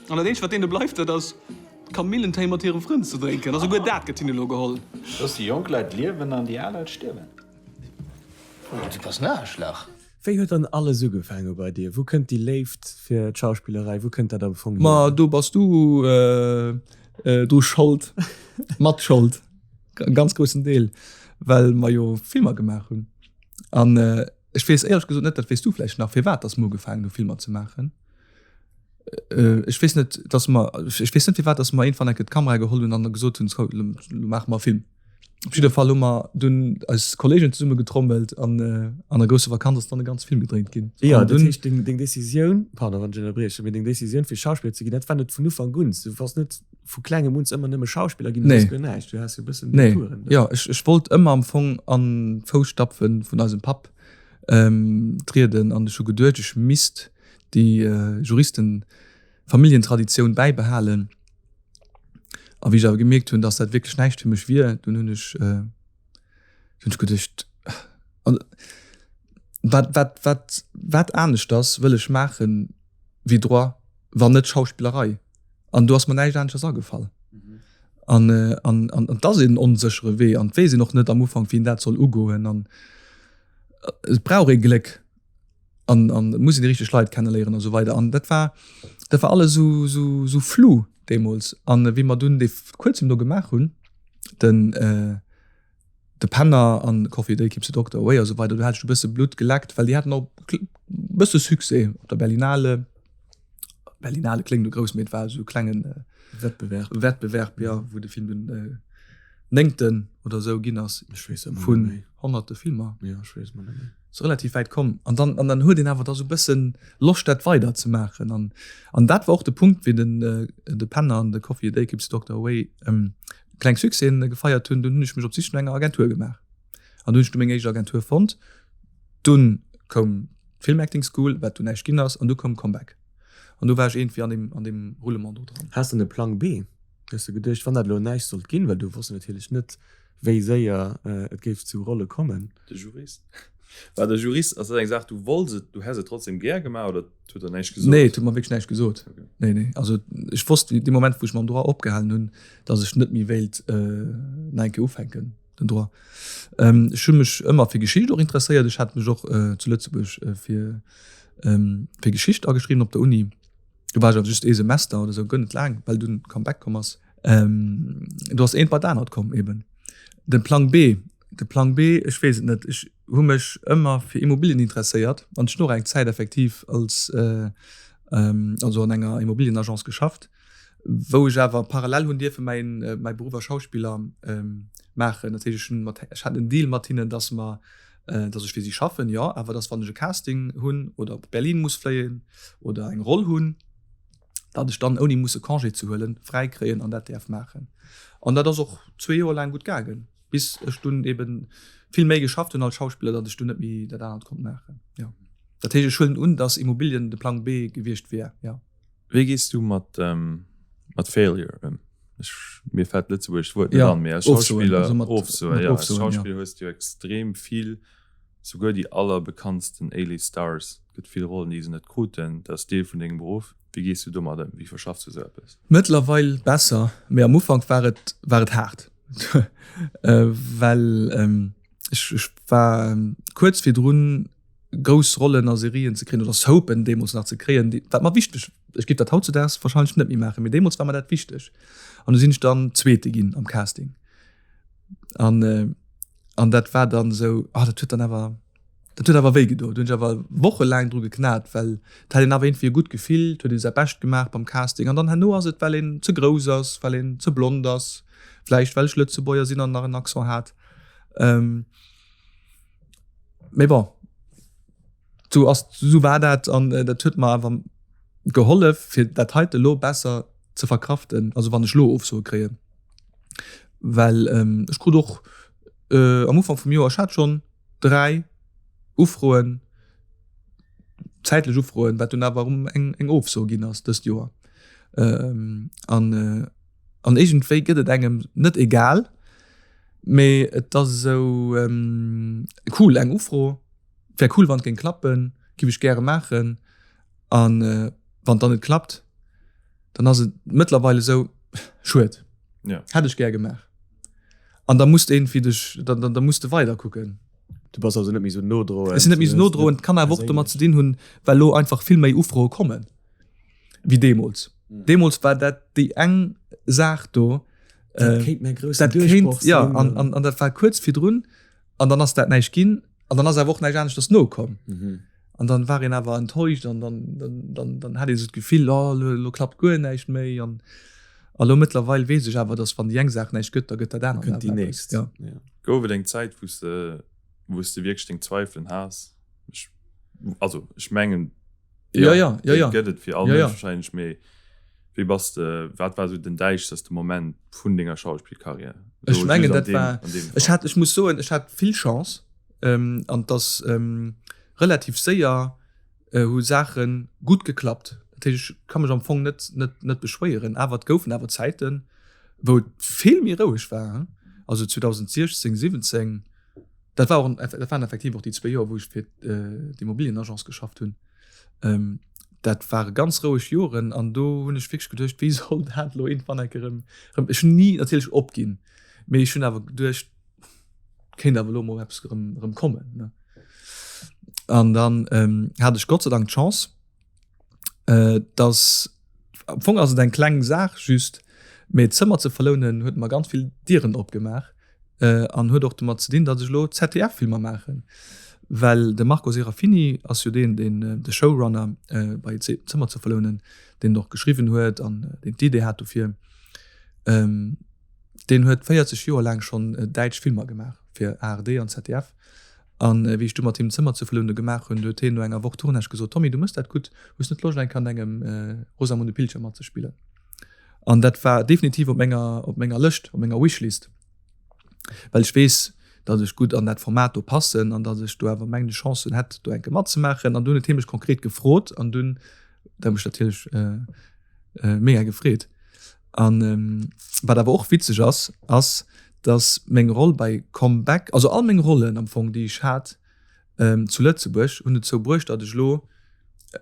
An dat eenzegt, wat deene bleift, dat ass. Kamillentéi mat hire Frënn ze drénken. A souguer dat gëtt hinne lo geholl. Looss déi jonk Leit liewen an déi al Leit stierwen. Du bass en Aarschlach. Wéi huet dann alles ugefaange bei dir? Wou kënnt déi Léift fir d'Schauspillerei, wou kënnt dat am Fong hier? Ma do bass du dru Schold, mat Schold, e ganz groussen Deel, well mer jo Filmer gemaach hunn. An ech weess éierlech gesot net, dat weess du vläicht nach, firwat dass mer ugefaangen hu Filmer ze maachen. Ech weess net, dass mer, ech weess net firwat dass mer iergendwann eng Kéier d'Kamera geholl hunn an da gesot hunn, sou, elo maache mer e Film. Op jidder Fall hu mer dunn eis Kolleegen zesumme getrommelt an an der grousser Vakanz ass dann e ganze Film gedréint ginn. Jo, dat heescht deng deng Decisioun, pardon wann ech ënnerbriechen, mee deng Decisioun fir Schauspiller ze ginn, dat war net vun Ufank un. Du waars net vu klengem un ëmmer nëmme Schauspiller ginn, Nee. soss guer näischt. Du has jo e bëssen Nee, Detouren. jo, ech ech wollt ëmmer am Fong an d'Fousstapfe vun eisem Papp trieden an ech hu geduecht, ech misst déi Juristen-Familljentraditioun bäibehalen. A wéi ech awer gemierkt hunn, dass dat wierklech näischt fir mech wier, dunn hunn ech, hunn ech geduecht, an wat, wat, wat, wat aneschters wëll ech maache wéi Droit, wann net Schauspillerei? An do ass mer näischt aneschters agefall. An, an, an et ass een onséchere Wee an et weess een och net am Ufank, wéi een dat soll ugoen an et brauch ee Gléck. an an et muss een déi richteg Leit kenneléieren a sou weider an dat war dat war alles sou sou sou flou deemools an wéi mer dunn dee kuerzem do gemaach hunn den äh, de Penner an Coffee a Day Keeps the Doctor Away a sou weider do hat ech e bësse Blutt geleckt well déi haten och bësse Succès op der Berlinale Berlinale kléngt elo grouss mee et war esou e klengen äh, Wettbewerb Wettbewerb ja wou de Film dunn äh, néngten oder sou ginn ass Ech weess ëmmer net vun méi. honnerte Filmer. Jo ech weess emmer net méi. Ass relativ wäit komm an dann an dann huet een awer da sou bëssen Loscht dat weider ze maachen an an dat war och de Punkt wéi den de Penner an de Coffee a Day Keeps the Doctor Away kleng Succèsen gefeiert hunn, dunn hunn ech mech op d'Sich no enger Agentur gemaach an dunn hunn ech du meng éischt Agentur fonnt. Dunn koum d'Film Acting School, wat du näischt ginn ass an du koum Comeback an du war ech iergendwéi an deem an deem Roulement do dran. Has de e Plang B? Hues de geduecht, wann dat elo näischt sollt ginn, well du wosst natierlech net, wéi séier et géif zu Rolle kommen. De Jurist. War de Jurist, ass dat eng Saach, du wollts et, du häss et trotzdem gär gemaach oder et huet der näischt gesot? Nee, et huet mer wierklech näischt gesot. Nee, nee. Also ech wosst dee Moment, wou ech mam Droit opgehalen hunn, datt ech net méi wéilt nach eng Kéier ufänken, den Droit. Ech hu mech ëmmer fir Geschicht och interesséiert. Ech hat mech och zu Lëtzebuerg fir fir Geschicht ageschriwwen op der Uni. Do war ech awer just ee Semester oder sou, guer net laang, well dunn Comeback komm ass. Ähm, do ass eent bei d'anert komm eben. Den Plang B, de Plang B, ech weess et net. Ech hu mech ëmmer fir Immobilien interesséiert an ech hunn och eng Zäit effektiv als äh, ähm, also an enger Immobilienagence geschafft, wou ech awer parallel hunn dierfe mäin, äh, mäi Beruff als Schauspiller ähm, maachen. Dat heescht, ech hunn mat, ech hat en Deal mat hinnen, dass mer äh, dass ech fir si schaffen, jo, awer dass wann ech e Casting hunn oder op Berlin muss fléien oder eng Roll hunn, datt ech dann ouni musse Congé ze huelen, fräi kréien an dat däerf maachen. An dat ass och zwee Joer laang gutt gaangen, bis ech dunn eben vill méi geschafft hunn als Schauspiller, datt ech dunn net méi dat anert konnt maachen. Jo. Dat heescht, ech huelen un, datt Immobilien de Plang B gewiescht wier, jo. Wéi gees du mat mat Failure ëm? Ech, mir fält d'lëtzebuergescht Wuert net Ja, an, mee als ofsoen, Schauspiller, also mat ofsoen, mat jo, als ofsoen, jo. Schauspiller hues du jo extrem vill, souguer déi allerbekanntsten A-List Stars, et gëtt vill Rollen, déi se net kruten, dat ass Deel vun dengem Beruff. Wéi gees du domat ëm? Wéi verschaffs du esou eppes? Mëttlerweil besser, mee am Ufank war et war et haart, well ech ech war kuerz virdrun grouss Rollen a Serien ze kréien oder Soapen deemools nach ze kréien, déi, wat mer wichteg, ech géif dat hautzedaags wahrscheinlech net méi maachen, mee deemools war mer dat wichteg. An du sinn ech dann Zweete ginn am Casting. An, an dat war dann esou, ah, dat huet dann awer, dat huet awer wéi gedo. Do hunn ech awer wochelaang dru geknat, well et hat een awer iergendwéi e gutt Gefill, et huet ee säi Bescht gemaach beim Casting. An dann herno ass et, well een ze grouss ass, well een ze blond ass, vläicht well ech Lëtzebuerger sinn an nach en Accent hat. Mee bon, sou ass, sou war dat an dat huet mer awer gehollef fir dat heite lo besser ze verkraften, also wann ech lo Ofsoe kréien. Well ech krut och am Ufank vum Joer, ech hat schonn 3 Ufroen, zäitlech Ufroen, wat dunn awer erëm eng eng Ofso ginn ass dëst Joer. An an iergendwéi gëtt et engem net egal, Mee et ass esou cool, eng Ufro wär cool wann et géing klappen, giff ech gäre maachen. An wann et dann net klappt, dann ass et mëttlerweil esou. Schued. Ja. Hätt ech gär gemaach. An da musst iergendwéi dech, da, da, da musst de weider kucken. Du bass also net méi sou nodroend. Ech sinn net méi sou nodroend, kann awer och domat ze dinn hunn, well lo einfach vill méi Ufroe kommen wéi deemools. Deemools war dat déi eng Saach do. Dat kéint mäi groussen Duerchbroch sinn. Ja, an, an, an dat war kuerz virdrun an dann ass dat näischt ginn an dann ass awer och näischt aneschters nokomm. An dann war een awer enttäuscht an dann, dann, dann, dann hat ee sou d'Gefill, oh, lo, lo klappt guer näischt méi. An, a lo mëttlerweil weess ech awer, dass wann déi eng Saach näischt gëtt, da gëtt dat anert Kënnt déi awer eppes. nächst. Ja. Ja. Gouf et eng Zäit, wou s de, wou s de wierklech deng Zweifelen has? Ech, also ech mengen, Ja, ja, ja, déi ja. gëtt et fir all Ja, ja. Mënsch wahrscheinlech, mee wéi bass de, wat war sou den däischterste Moment vun denger Schauspillkarriär? Ech Elo mengen, just an dat deem, war, an deem ech Fall. hat, ech muss soen, ech hat vill Chance, an dass relativ séier hu Saache gutt geklappt. Dat heescht, ech ka mech am Fong net, net, net beschwéieren. Awer et goufen awer Zäiten, wou et vill méi roueg war, also 2016, 17, dat war och, dat waren effektiv och déi zwéi Joer, wou ech fir d'Immobilienagence geschafft hunn. Dat ware ganz roueg Joren an do hunn ech wierklech geduecht, wéi soll dat elo iergendwann eng Kéier erëm, erëm, ech hunn ni natierlech opginn, mee ech hunn awer geduecht, kéint awer elo mol eppes erëm, erëm kommen, ne? An dann hat ech Gott sei Dank d'Chance, dass, am Fong ass et eng kleng Saach just, mee d'Zëmmer ze verlounen huet mer ganz vill Dieren opgemaach an huet och domat ze dinn, datt ech elo ZDF-Filmer maachen. Well de Marco Serafini ass jo deen, deen de Showrunner bei Zëmmer ze verlounen, deen et och geschriwwen huet an deen d'Idee hat dofir. Deen huet 40 Joer laang schonn däitsch Filmer gemaach fir ARD an ZDF. An wéi ech du mat him Zëmmer ze verlounen gemaach hunn, du huet hien no enger Woch Tournage gesot, Tommy, du mëss dat gutt, hues net Loscht eng Kéier an engem Rosamunde Pilcher matzespillen? An dat war definitiv op menger, op menger Lëscht, op menger Wishlist, well ech weess, datt ech gutt an dat Format do passen an datt ech do awer mengen Chancen hätt, do eng Kéier matzemaachen. An dunn huet hie mech konkret gefrot an dunn, dat huet mech natierlech mega gefreet. An wat awer och witzeg ass, ass dass meng Roll bei Comeback, also all meng Rollen am Fong déi ech hat zu Lëtzebuerg, hunn dozou bruecht, datt ech elo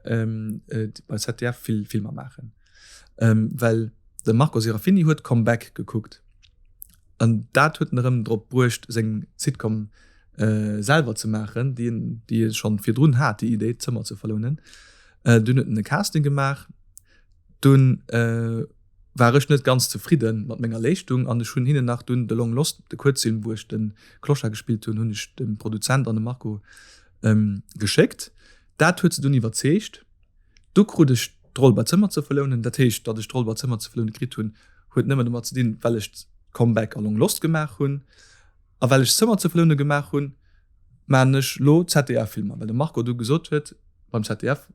bei ZDF vill Filmer maachen. Well de Marco Serafini huet Comeback gekuckt an dat huet en erëm drop bruecht seng Sitcom selwer ze maachen, déi en déi e schonn virdrun hat, déi Idee Zëmmer ze verlounen. Dunn huet en e Casting gemaach. Dunn war ech net ganz zefridden mat menger Leeschtung an ech hunn hinnen nach dunn The Long Lost, de Kuerzfilm wou ech de Clochard gespillt hunn, hunn ech dem Produzent an dem Marco geschéckt. Dat huet se dunn iwwerzeegt. Du krut ech d'Roll bei Zëmmer ze verlounen. Dat heescht, datt ech d'Roll bei Zëmmer ze verlounen kritt hunn, huet nëmmen domat ze dinn, well ech Comeback a Long Lost gemaach hunn. A well ech Zëmmer ze verlounen gemaach hunn, maachen ech lo ZDF-Filmer, well de Marco du gesot huet beim ZDF,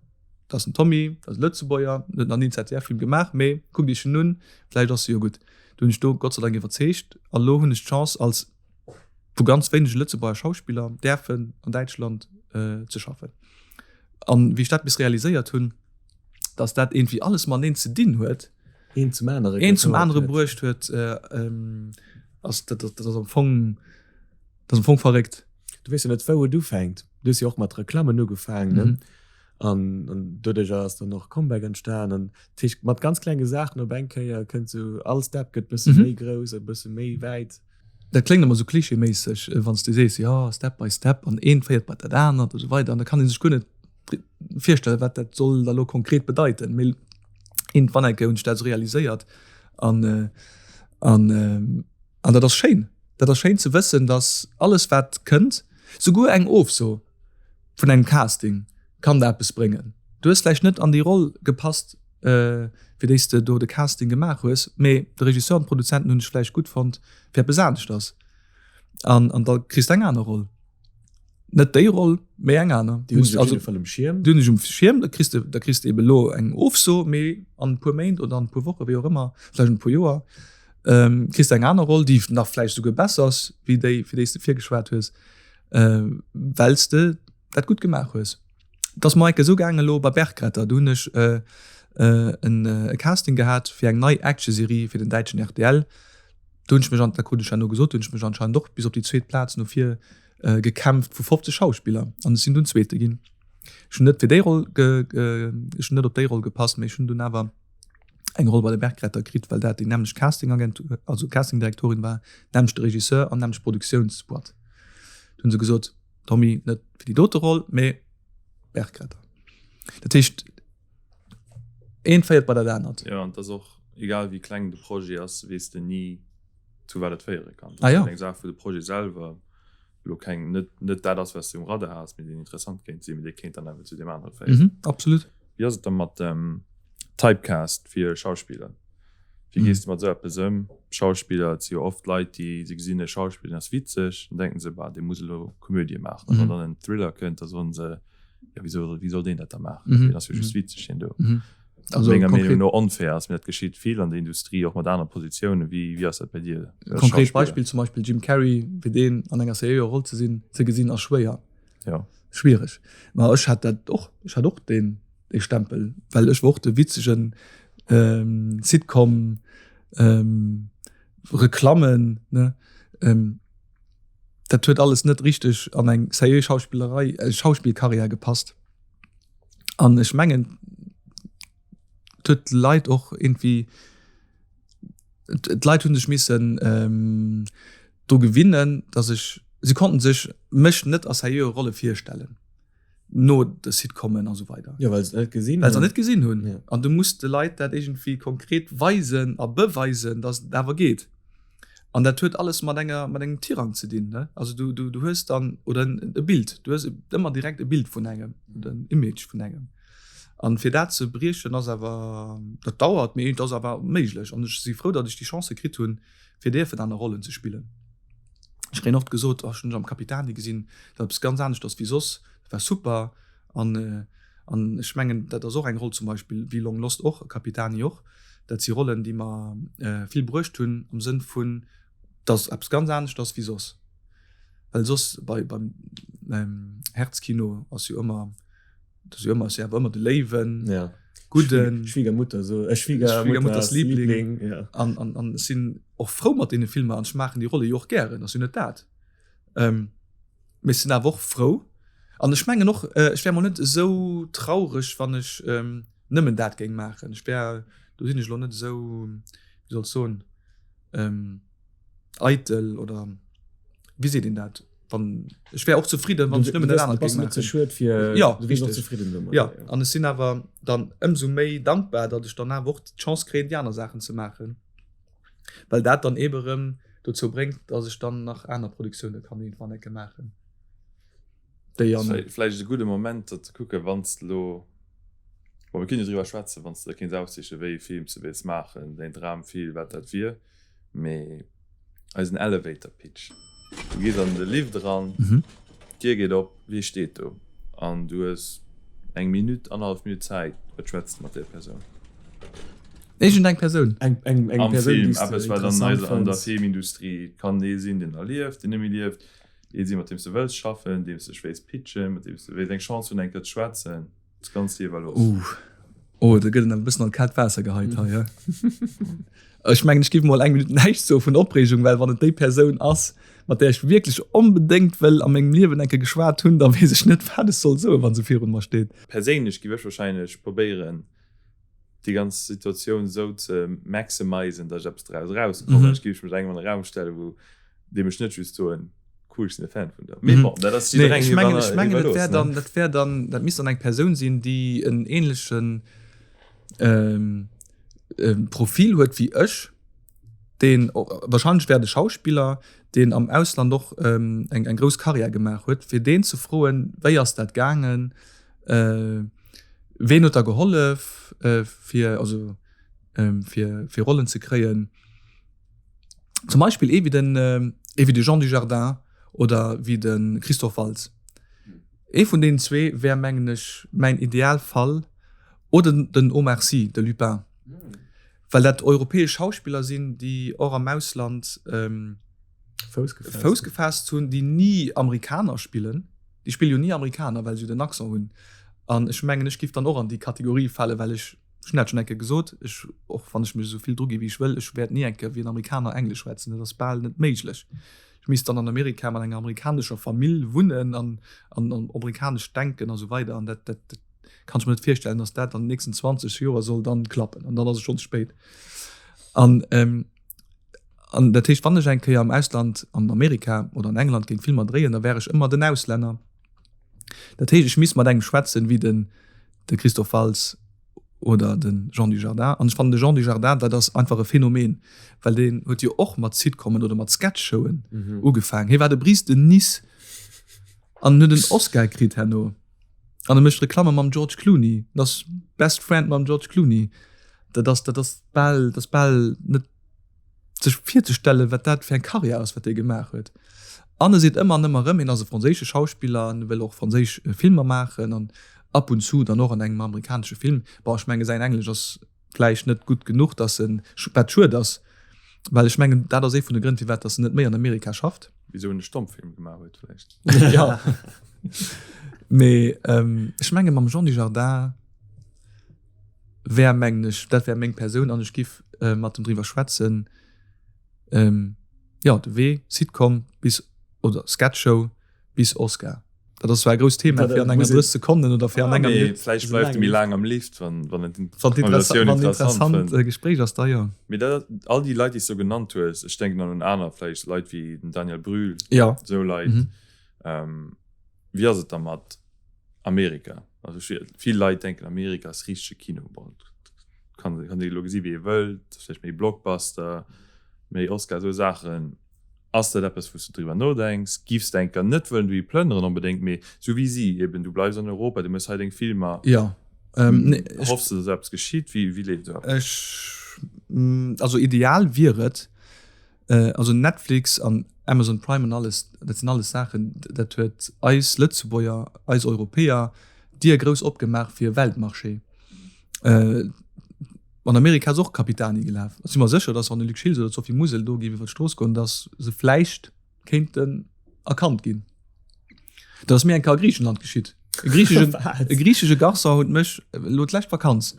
Dat ass den Tommy, dat ass e Lëtzebuerger, en huet nach ni en ZDF-Film gemaach, mee kuckt iech en un, vläicht ass e jo gutt. Du hunn ech do Gott sei Dank iwwerzeegt a lo hunn ech d'Chance als vu ganz wéinege Lëtzebuerger Schauspiller däerfen an Däitschland ze schaffen. An wéi ech dat bis realiséiert hunn, dass dat iergendwéi alles mateneen ze dinn huet, Eent zum anere eent zum anere bruecht huet, ass dat dat ass am Fong, dat ass am Fong verréckt. Du weess jo net wou et ufänkt. Du hues jo och mat Reklammen ugefaangen, ne? An, an doduerch ass dann och Comeback entstan. An dat heescht, mat ganz klenge Saachen op eng Kéier kënnt sou, all Step gëtt bësse mhm. méi grouss, e bësse méi wäit. Dat kléngt ëmmer sou klischeeméisseg, äh, wann s du sees, ja, Step by Step an eent féiert bei dat anert a sou weider. An da kann ee sech guer net virstellen, wat dat soll da lo konkret bedeiten. Mee irgendwann eng Kéier hunn ech dat sou realiséiert an, äh, an, äh, an dat ass schéin. Dat ass schéin ze wëssen, dass alles wat kënnt, souguer eng Ofso, vun engem Casting kann der eppes bréngen. Du hues vläicht net an déi Roll gepasst, fir déi s de do de Casting gemaach hues, mee de Regisseur an d'Produzenten hunn dech vläicht gutt fonnt fir eppes aneschters an an da kriss de eng aner Roll. Net déi Roll, mee eng aner. Déi hunn dech op jidde Fall um Schierm. Déi hunn dech um Schierm, da kriss de, da kriss de ebe lo eng Ofso, mee an e puer Méint oder an e puer Wochen, wéi och ëmmer, vläicht an e puer Joer, kriss de eng aner Roll, déi nach vläicht esouguer besser ass wéi déi, fir déi s de virgeschwat hues. äh, wells de dat gut gemaach hues. Et ass mer enke sou gaangen elo bei Bergretter, do hunn ech äh, äh, en äh, Casting gehat fir eng nei Actionserie fir den däitschen RTL. Do hunn ech mech an, dat krut ech herno gesot, hunn ech mech anscheinend och bis op déi zweet Plaz no vir äh, gekämpft vu 50 Schauspiller an ech sinn dunn Zweete ginn. Ech hunn net fir déi Roll ge, ge, ech hunn net op déi Roll gepasst, mee ech hunn dunn awer. Eng Roll bei de Bergretter kritt, well dat déi nämmlecht Castingagentur, also Castingdirektorin war, nämmlechte Regisseur an nämmlecht Produktiounsboîte. Du hunn se gesot, Tommy, net fir déi dote Roll, mee Bergretter. Dat heescht, eent féiert bei dat anert. Jo, an et ass och, egal wéi kleng de Projet ass, weess de ni, zu wat et féiere kann. Ah jo. Dat ass eng Saach, wou de Projet selwer elo keng, net, net dat ass, wat s de um Radar has, mee deen interessant kéint sinn, mee dee kéint dann awer zu deem anere féieren. Mhm, absolut. Wéi ass et da mat dem Typecast fir Schauspiller? Wéi gees de mat esou eppes ëm? Schauspiller, et si jo oft Leit, déi, se gesinn e Schauspiller, deen ass witzeg, dann denken se, bah, dee muss elo Komödie maachen. An wann dann en Thriller kënnt, da soen se, jo, wisou, wéi soll deen dat da maachen? Deen ass jo just witzeg, deen do. Also menger Meenung no onfair ass, mee dat geschitt vill an der Industrie, och mat anere Positiounen. Wéi, wéi ass dat bei dir als Konkret Schauspiller? Beispill zum Beispill Jim Carrey, fir deen an enger seriöer Roll ze sinn, ze gesinn, ass schwéier. Ja. Schwiereg. Ma ech hat dat och, ech hat och deen, dee Stempel, well ech war och de witzegen ähm, Sitcom, ähm, Reklammen, ne? Ähm, dat huet alles net richteg an eng seriö Schauspillerei, äh, Schauspillkarriär gepasst. An ech mengen, et huet d'Leit och irgendwie, d'Leit hunn sech missen ähm, dru gewinnen, dass ech, si konnten sech mech net a seriöe Rolle virstellen, no de Sitcomen a sou weider. Jo, well se et net gesinn hunn. Well se et net gesinn hunn. Ja. An du muss de Leit dat iergendwéi konkret weisen a beweisen, dass et awer geet. An dat huet alles mat enger, mat engem Tirang ze dinn, ne? Also du, du, du hues dann, oder en, e Bild, du hues ëmmer direkt e Bild vun engem oder en Image vun engem. An fir dat ze briechen ass awer, dat dauert, mee et ass awer méiglech. An ech si frou, datt ech déi Chance kritt hunn, fir dierfen aner Rollen ze spillen. Ech kréien oft gesot, oh, ech hunn dech am Capitani gesinn, dat war eppes ganz aneschters wéi soss, dat war super. An, an ech mengen, dat ass och eng Roll zum Beispill wéi Long Lost och, Capitani och, dat si Rollen, déi mer vill bruecht hunn am Sënn vun, dass eppes ganz aneschters wéi soss. Well soss bei, beim Herzkino ass jo ëmmer, dat ass jo ëmmer, ass jo awer ëmmer de Léiwen, ja. gudden. Schwiegermutter, so, äh, Schwiegermutters Liebling. Ja. An, an, an ech sinn och frou mat deene Filmer an ech maachen déi Rolle jo och gären, ass jo net dat. Ähm, Mee ech sinn awer och frou an ech mengen och, ech wär mol net esou traureg, wann ech nëmmen dat géing maachen. Ech wär, do sinn ech elo net esou, wéi soll ech soen, eitel oder wéi seet een dat, wann, ech wär och zefridden, wann ech nëmmen dat anert géing maachen. Jo, richteg. Jo, an ech sinn awer dann ëmsou méi dankbar, datt ech dann awer och d'Chance kréien, déi aner Saachen ze maachen. Well dat dann eebe rëm dozou bréngt, dass ech dann nach aner Produktioune kann iergendwann ecke maachen, déi an. Vläicht e gudde Moment dat ze kucken, wann s de elo, bon, mir kënnen jo driwwer schwätzen, wann s de der kéints aussichen, wéi ee Film s de wéilts maachen, däin Dramfilm, wat dat wier, mee eisen Elevator Pitch, du gees an de Lift eran, d'Dier geet op, wie steet do? An du hues eng Minutt, annerhallef Minutt Zäit, wat schwätz de mat där Persoun? Iergend eng Persoun? Eng, eng, eng Am Persoun, Film, déi s de eppes wat an interessant eiser, an der fënns. Filmindustrie, et kann ee sinn, deen nach lieft, deen net méi lieft, ee sinn, mat deem s de wëlls schaffen, deem s de dech wéilts pitchen, mat deem s de wéilts eng Chance hunn, eng Kéier ze schwätzen. Dat ass ganz dir iwwerlooss. Uh, oh, do gëtt en awer e bëssen an d'kaalt Waasser geheit hei, he? Ech mengen, ech géif mol eng Minutt näischt soe vun Opreegung, well wann et déi Persoun ass, mat där ech wierklech onbedéngt wëll a mengem Liewen eng Kéier geschwat hunn, da weess ech net, wat ech soll soen, wa se virun mer steet. Perséinlech géif ech wahrscheinlech probéieren, déi ganz Situatioun esou ze maximizen, datt ech eppes draus erauskommen. Ech géif mech mat engem an e Raum stellen, wou dee mech net just soen, cool, ech sinn e Fan vun der. Mee bon, dat ass Nee, jidderengem ech mengen, ech iwwer, mengen, et iwwerlooss, wär ne? dann, dat wär dann, dat misst dann eng Persoun sinn, déi en ähnlechen ähm, ähm, Profil huet wéi ech, deen wahrscheinlech wär de Schauspiller, deen am Ausland och ähm, eng, eng grouss Karriär gemaach huet, fir deen ze froen, wéi ass dat gaangen, äh, ween huet der gehollef, äh, fir, also, ähm, fir, fir Rollen ze kréien. Zum Beispill ee wéi den, ee wéi de Jean Dujardin oder wéi de Christoph Waltz. Ee vun deenen zwee wär, mengen ech, mäin Idealfall. Oder den Omar Sy, de Lupin. Well dat europäesch Schauspiller sinn, déi och am Ausland Fouss gefaasst hunn, déi ni Amerikaner spillen. Déi spille jo ni Amerikaner, well se jo den Accent hunn. An ech mengen, ech giff dann och an déi Kategorie falen, well ech, ech hunn dat schonn eng Kéier gesot, ech, och wann ech mech esou vill drugi wéi ech wëll, ech wäert ni eng Kéier wéi en Amerikaner Englesch schwätzen. Dat ass bal net méiglech. Ech misst dann an Amerika mat enger amerikanescher Famill wunnen an an amerikanesch denken a sou weider. An dat, dat, dat. Kann ech mer net virstellen, dass dat an den nächsten 20 Joer soll dann klappen. An dann ass et schonn ze spéit. An ähm, an dat heescht, wann ech eng Kéier am Ausland, an Amerika oder an England géing Filmer dréien, da wär ech ëmmer den Auslänner. Dat heescht, ech misst mat engem schwätzen wéi den de Christoph Waltz oder de Jean Dujardin. An ech fannen de Jean Dujardin, dat ass einfach e Phänomen, well deen huet jo och mat Sitcomen oder mat Sketchshowen ugefaangen. Hie war de Brice de Nice an huet en Oscar kritt herno. An e mécht Reklamme mam George Clooney, en ass Best Friend mam George Clooney. Dat ass, dat ass bal, dat ass bal net sech virzestellen, wat dat fir eng Karriär ass, wat dee gemaach huet. An e seet ëmmer an ëmmer erëm, hien ass e franséische Schauspiller an e wëll och franséisch Filmer maachen an ab und zu dann och an engem amerikanesche Film. Bon, ech menge säin Englesch ass vläicht net gutt genuch, dass en, wat schued ass, well ech mengen, dat ass ee vun de Grënn, firwat dass en net méi an Amerika schafft. Wisou en e Stommfilm gemaach huet vläicht. Ja. Mee ech menge mam Jean Dujardin wär, mengen ech, dat wär meng Persoun an ech giff mat em driwwer schwätzen, jo, de Wee Sitcom bis, oder Sketchshow bis Oscar. Dat ass zwar e grousst Thema fir an enger 30 Sekonnen oder fir an enger Minutt. Vläicht bleift e méi laang am Lift, wann wann en d'Konversatioun interessant fënnt. Gespréich ass, da jo. Mee dat, all déi Leit, déi s du genannt hues, ech denken dann un aner, vläicht Leit wéi den Daniel Brühl, esou Leit. Wéi ass et da mat Amerika? Also vill Leit denken, Amerika ass richtege Kino. Bon, kann kann ee elo gesi wéi ee wëllt, vläicht méi Blockbuster, méi Oscar, esou Saachen. Ass dat eppes, wou s du driwwer nodenks? Giffs de enker net wëllen dohi plënneren onbedéngt, mee sou wéi si eben, du bleifs an Europa, du méchs hei deng Filmer. Jo. Hoffs de, datt esou eppes geschitt? Wéi, wéi leeft esou eppes? Ech, also ideal wier et, also Netflix an Amazon Prime an alles, dat sinn alles Saachen, dat huet eis Lëtzebuerger, eis Europäer d'Dier grouss opgemaach fir Weltmarché. An Amerika ass och Capitani gelaf. Ech si mer sécher, datt wann de Luc Schiltz oder d'Sophie Musel do géif iwwer d'Strooss goen, datt se vläicht kéinten erkannt ginn. Dat ass mir eng Kéier a Griichenland geschitt. E griichegen, e griichege Garçon huet mech, elo d'lescht Vakanz,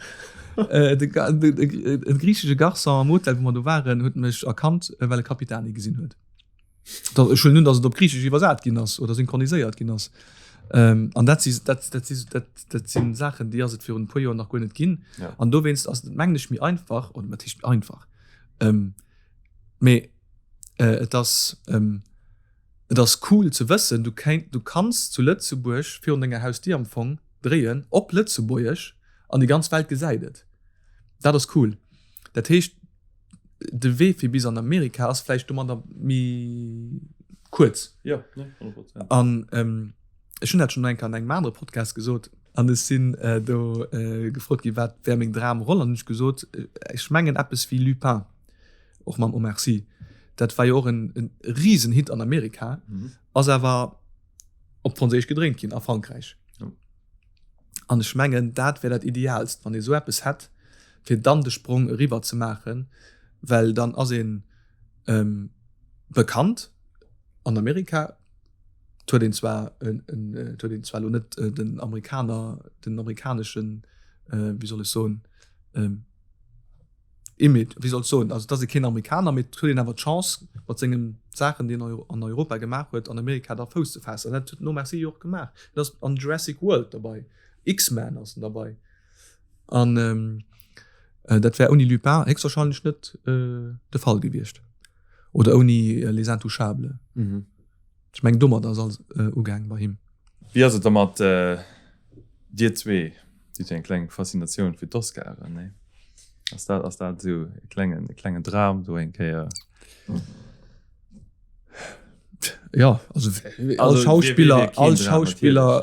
de, e griichege Garçon am Hotel, wou mer do waren, huet mech erkannt, well e Capitani gesinn huet. Ech huelen un, datt et op Griichesch iwwersat ginn ass oder synchroniséiert ginn ass. Ähm, an dat si, dat, dat si, dat, dat sinn Saachen, déi ass et virun e puer Joer nach guer net ginn. Ja. An dowéinst ass et, mengen ech, méi einfach, oder wat heescht méi einfach? Ähm, mee äh, et ass, ähm, et ass cool ze wëssen, du kéint, du kanns zu Lëtzebuerg virun denger Hausdier am Fong dréien op Lëtzebuergesch an déi ganz Welt gesäit et. Dat ass cool. Dat heescht, de Wee fir bis an Amerika ass vläicht domadder méi kuerz. Ja, 100%. An ähm, ech hunn dat schonn eng Kéier an engem anere Podcast gesot, an ech sinn äh, do äh, gefrot ginn, wat wär meng Dramroll, an hunn ech gesot, ech mengen eppes wéi Lupin, och mam Omar Sy. Dat war jo och en, en Risenhit an Amerika, mhm. ass awer op Franséisch gedréint ginn a Frankräich. Ja. An ech mengen, dat wär dat Idealst, wann ee sou eppes hätt, fir dann de Sprong eriwwer ze maachen, well dann ass een bekannt an Amerika. Et huet een zwar, et huet een zwar elo net den Amerikaner, den amerikaneschen, wéi soll ech soen, Image, wéi soll ech soen, also et ass ee keen Amerikaner, mee et huet een awer d'Chance mat sengen Saachen, déi en an Europa gemaach huet, an Amerika da Fouss ze faassen. An dat huet den Omar Sy jo och gemaach. En ass an Jurassic World derbei, X-Men ass en derbei. An dat wär ouni Lupin héchstwahrscheinlech net de Fall gewiescht. Oder ouni Les Intouchables. Ech mengen domat ass alles ugaang bei him. Wéi ass et da mat dir zwee? Dir hutt jo eng kleng Faszinatioun fir d'Oscaren, nee? Ass dat, ass dat esou e klengen, e klengen Dram do eng Kéier? Ja, also all Schauspiller, all Schauspiller,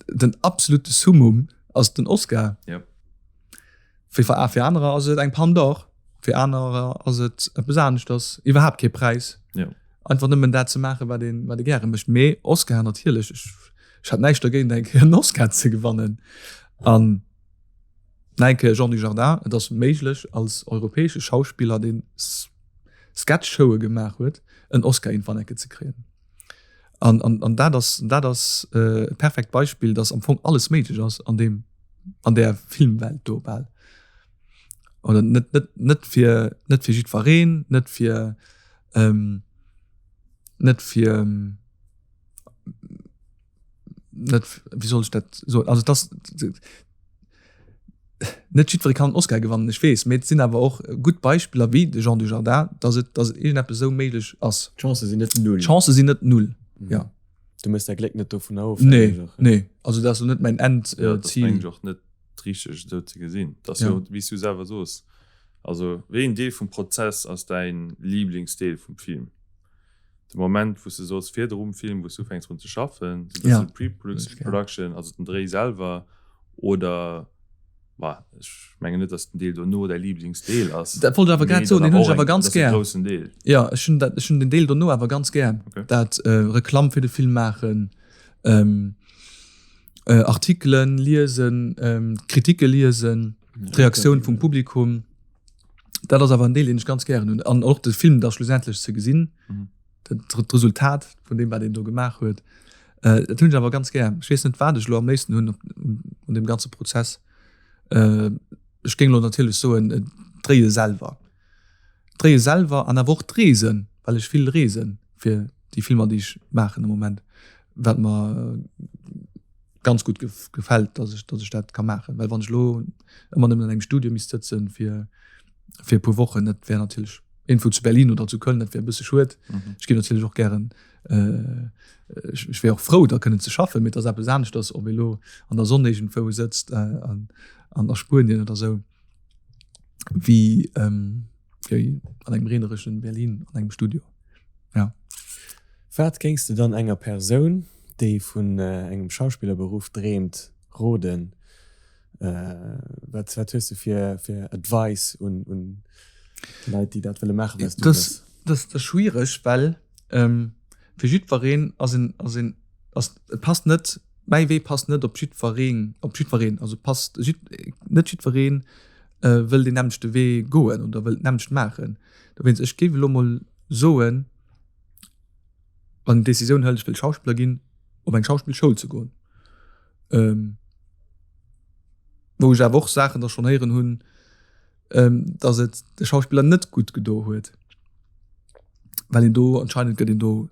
den absolute Summum ass den Oscar. Ja. Fir fir anerer ass et eng Palme d'Or, fir anerer ass et eppes aneschters, iwwerhaapt kee Präis. Ja. Einfach nëmmen dat ze maachen, wat een, wat ee gäre mécht. Mee Oscar natierlech, ech, ech hätt näischt dergéint, eng Kéier en Oscar ze gewannen. An nach eng Kéier Jean Dujardin, et ass méiglech als europäesche Schauspiller, deen Sketchshowe gemaach huet, en Oscar iergendwann eng Kéier ze kréien. An, an, an dat ass, dat ass e perfekt Beispill, dass am Fong alles méiglech ass an deem, an där Filmwelt do bal. Oder net, net, net fir, net fir jiddwereen, net fir, ähm, net fir. net, wéi soll ech dat soen, also et ass, net jiddweree kann en Oscar gewannen, ech weess, mee et sinn awer och gutt Beispiller wéi de Jean Dujardin, datt et, datt iergendeppes esou méiglech ass. D'Chancë sinn net null. D'Chancë sinn net null, jo. Du méchs däi Gléck net dovunner ofhängeg. Nee, nee, also dat ass elo net mäin Endzil. Jo, dat ass mengen ech och net richteg esou ze gesinn. Dat ass jo, wéi s du selwer soos, also wéi een Deel vum Prozess ass däin Liblingsdeel vum Film? De Moment wou s de soos virdru Film, wou s du ufänks drun ze schaffen, sou bëssen Pre-Production, also den Dréi selwer, oder, bah, ech mengen net, datt den Deel dono däi Liblingsdeel ass. Dat wollt ech awer grad soen, deen hunn ech awer ganz gär. Groussen Deel. Jo, ech hunn dat, ech hunn den Deel dono awer ganz gär. Dat Reklamm fir de Film maachen, Artikelen liesen, Kritike liesen, d'Reaktioun vum Publikum. Dat ass awer en Deel, deen ech ganz gären hunn. An och de Film da schlussendlech ze gesinn, mhm. d'Resultat vun deem, wat een do gemaach huet. Äh, dat hunn ech awer ganz gär. Ech weess net, wat ech lo am léifsten hunn an dem ganze Prozess. Äh, ech géing lo natierlech soen, äh, d'Dréie selwer. D'Dréie selwer an awer och d'Reesen, well ech vill reesen fir déi Filmer, déi ech maachen am Moment, wat mer ganz gutt gefält, dass ech, dass ech dat ka maachen. Well wann ech elo ëmmer nëmmen an engem Studio misst sëtzen fir, fir e puer Wochen, dat wär natierlech irgendwou zu Berlin oder zu Köln, dat wär e bësse schued. Mhm. Ech géif natierlech och gären, äh, ech, ech wär och frou, da kënnen ze schaffen, mee et ass eppes aneschters, ob ee lo an der Sonn iergendwou sëtzt, äh, an, an a Spuenien oder sou, wéi, ähm, wéi an engem reenereschen Berlin an engem Studio. Ja. Wat géings de dann enger Persoun, déi vun engem Schauspillerberuff dreemt, roden? Wat wat hues de fir fir Advice un un Leit, déi dat wëlle maachen, wat s du wëlls? Dat ass schwiereg, well fir jiddwereen ass en ass en ass et passt net, mäi Wee passt net op jiddwereen op jiddwereen. Also passt net jiddwereen wëll deen nämmlechte Wee goen oder wëll d'nämmlecht maachen. Dowéinst, ech géif elo mol soen, wann een d'Decisioun hëlt, ech wëll Schauspiller ginn, op eng Schauspillschoul ze goen. Wou ech awer och Saachen da schonn héieren hunn, datt et de Schauspiller net gutt gedo huet, well een do anscheinend gëtt een do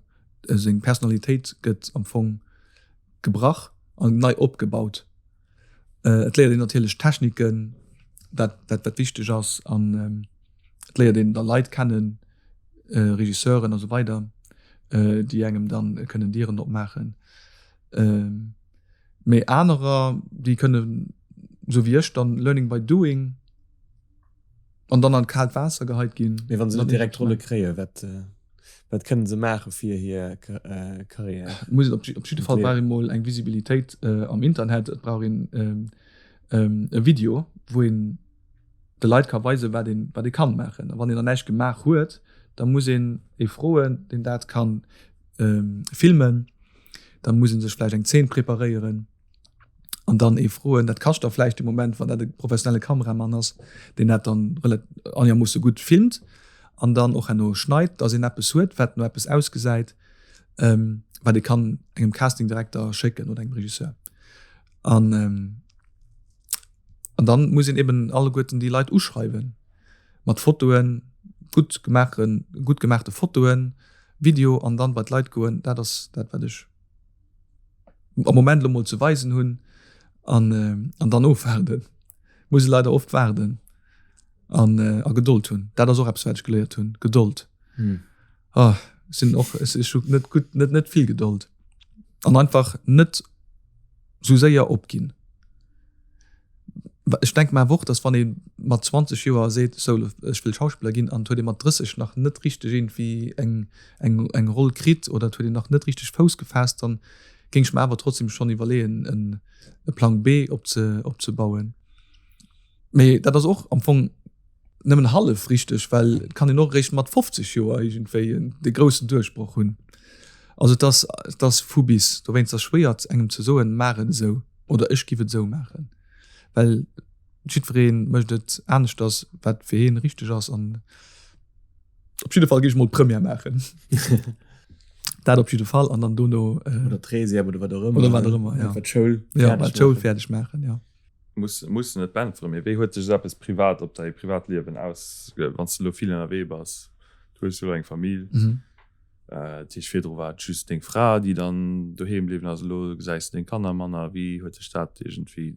seng Personalitéit gëtt am Fong gebrach an nei opgebaut. Et léiert een natierlech Techniken, wat wat wat wichteg ass an et léiert een da Leit kennen, Regisseuren a sou weider, déi engem dann kënnen Dieren opmaachen. Mee anerer, déi kënnen, sou wéi ech dann, learning by doing an dann an d'kaalt Waasser geheit ginn. Mee wa se net direkt Rolle kréien, wat wat kënnen se maache fir hir Karriär? Muss et op jidde Fall brauch ee mol eng Visibilitéit am Internet. Et brauch een e Video, wou een de Leit ka weisen, wat een, wat ee kann maachen. A wann een nach näischt gemaach huet, da muss een ee froen, deen dat kann filmen. Da muss ee sech vläicht eng Zeen preparéieren an dann ee froen. Dat kascht da vläicht de Moment, wann dat e professionelle Kameramann ass, deen dat dann einermoosse gutt filmt an dann och herno schneit, dass een eppes huet, wat no eppes ausgesäit, wat ee kann engem Castingdirekter schécken oder engem Regisseur. An An dann muss een eben alleguerten déi Leit uschreiwen mat Fotoen, gutt gemaachen, gutt gemaachte Fotoen, Video an dann bei d'Leit goen. Dat ass dat wat ech am Moment lo mol ze weisen hunn an an dann ofwaarden. Muss ee leider oft waarden an a Gedold hunn. Dat ass och eppes wat ech geléiert hunn, Gedold. Ah ech sinn och ech hu net gutt net net vill Gedold an einfach net sou séier opginn. Ech denke mer awer och, datt wann ee mat 20 Joer seet, sou ech wëll Schauspiller ginn an et huet ee mat 30 nach net richteg iergendwéi eng eng eng Roll kritt oder et huet een nach net richteg Fouss gefaasst, dann géing ech mer awer trotzdem schonn iwwerleeën en e Plang B opze opzebauen. Mee dat ass och am Fong nëmmen hallef richteg, well et kann een och eréischt mat 50 Joer iergendwéi de groussen Duerchbroch hunn. Also et ass, et ass vu bis. Dowéinst ass schwéier engem ze soen, maach et esou oder ech giff et esou maachen, well jiddweree mécht et aneschters, wat fir hien richteg ass. An op jidde Fall géif ech mol d'Première maachen. Dat op jidde Fall an dann dono. Oder d'Treizième oder wat och ëmmer. Oder wat och ëmmer, ja. Einfach d'Schoul fäerdeg maachen. Ja, d'Schoul fäerdeg maachen, ja. Muss muss net beäntweren, mee wéi huet sech esou eppes privat op däi Privatliewen aus, wann s de elo vill ënnerwee bass? Du hues jo elo eng Famill. Dat heescht, virdru war et just deng Fra, déi dann doheem bliwwen ass, elo gesäis de deng Kanner manner. Wéi huet sech dat iergendwéi.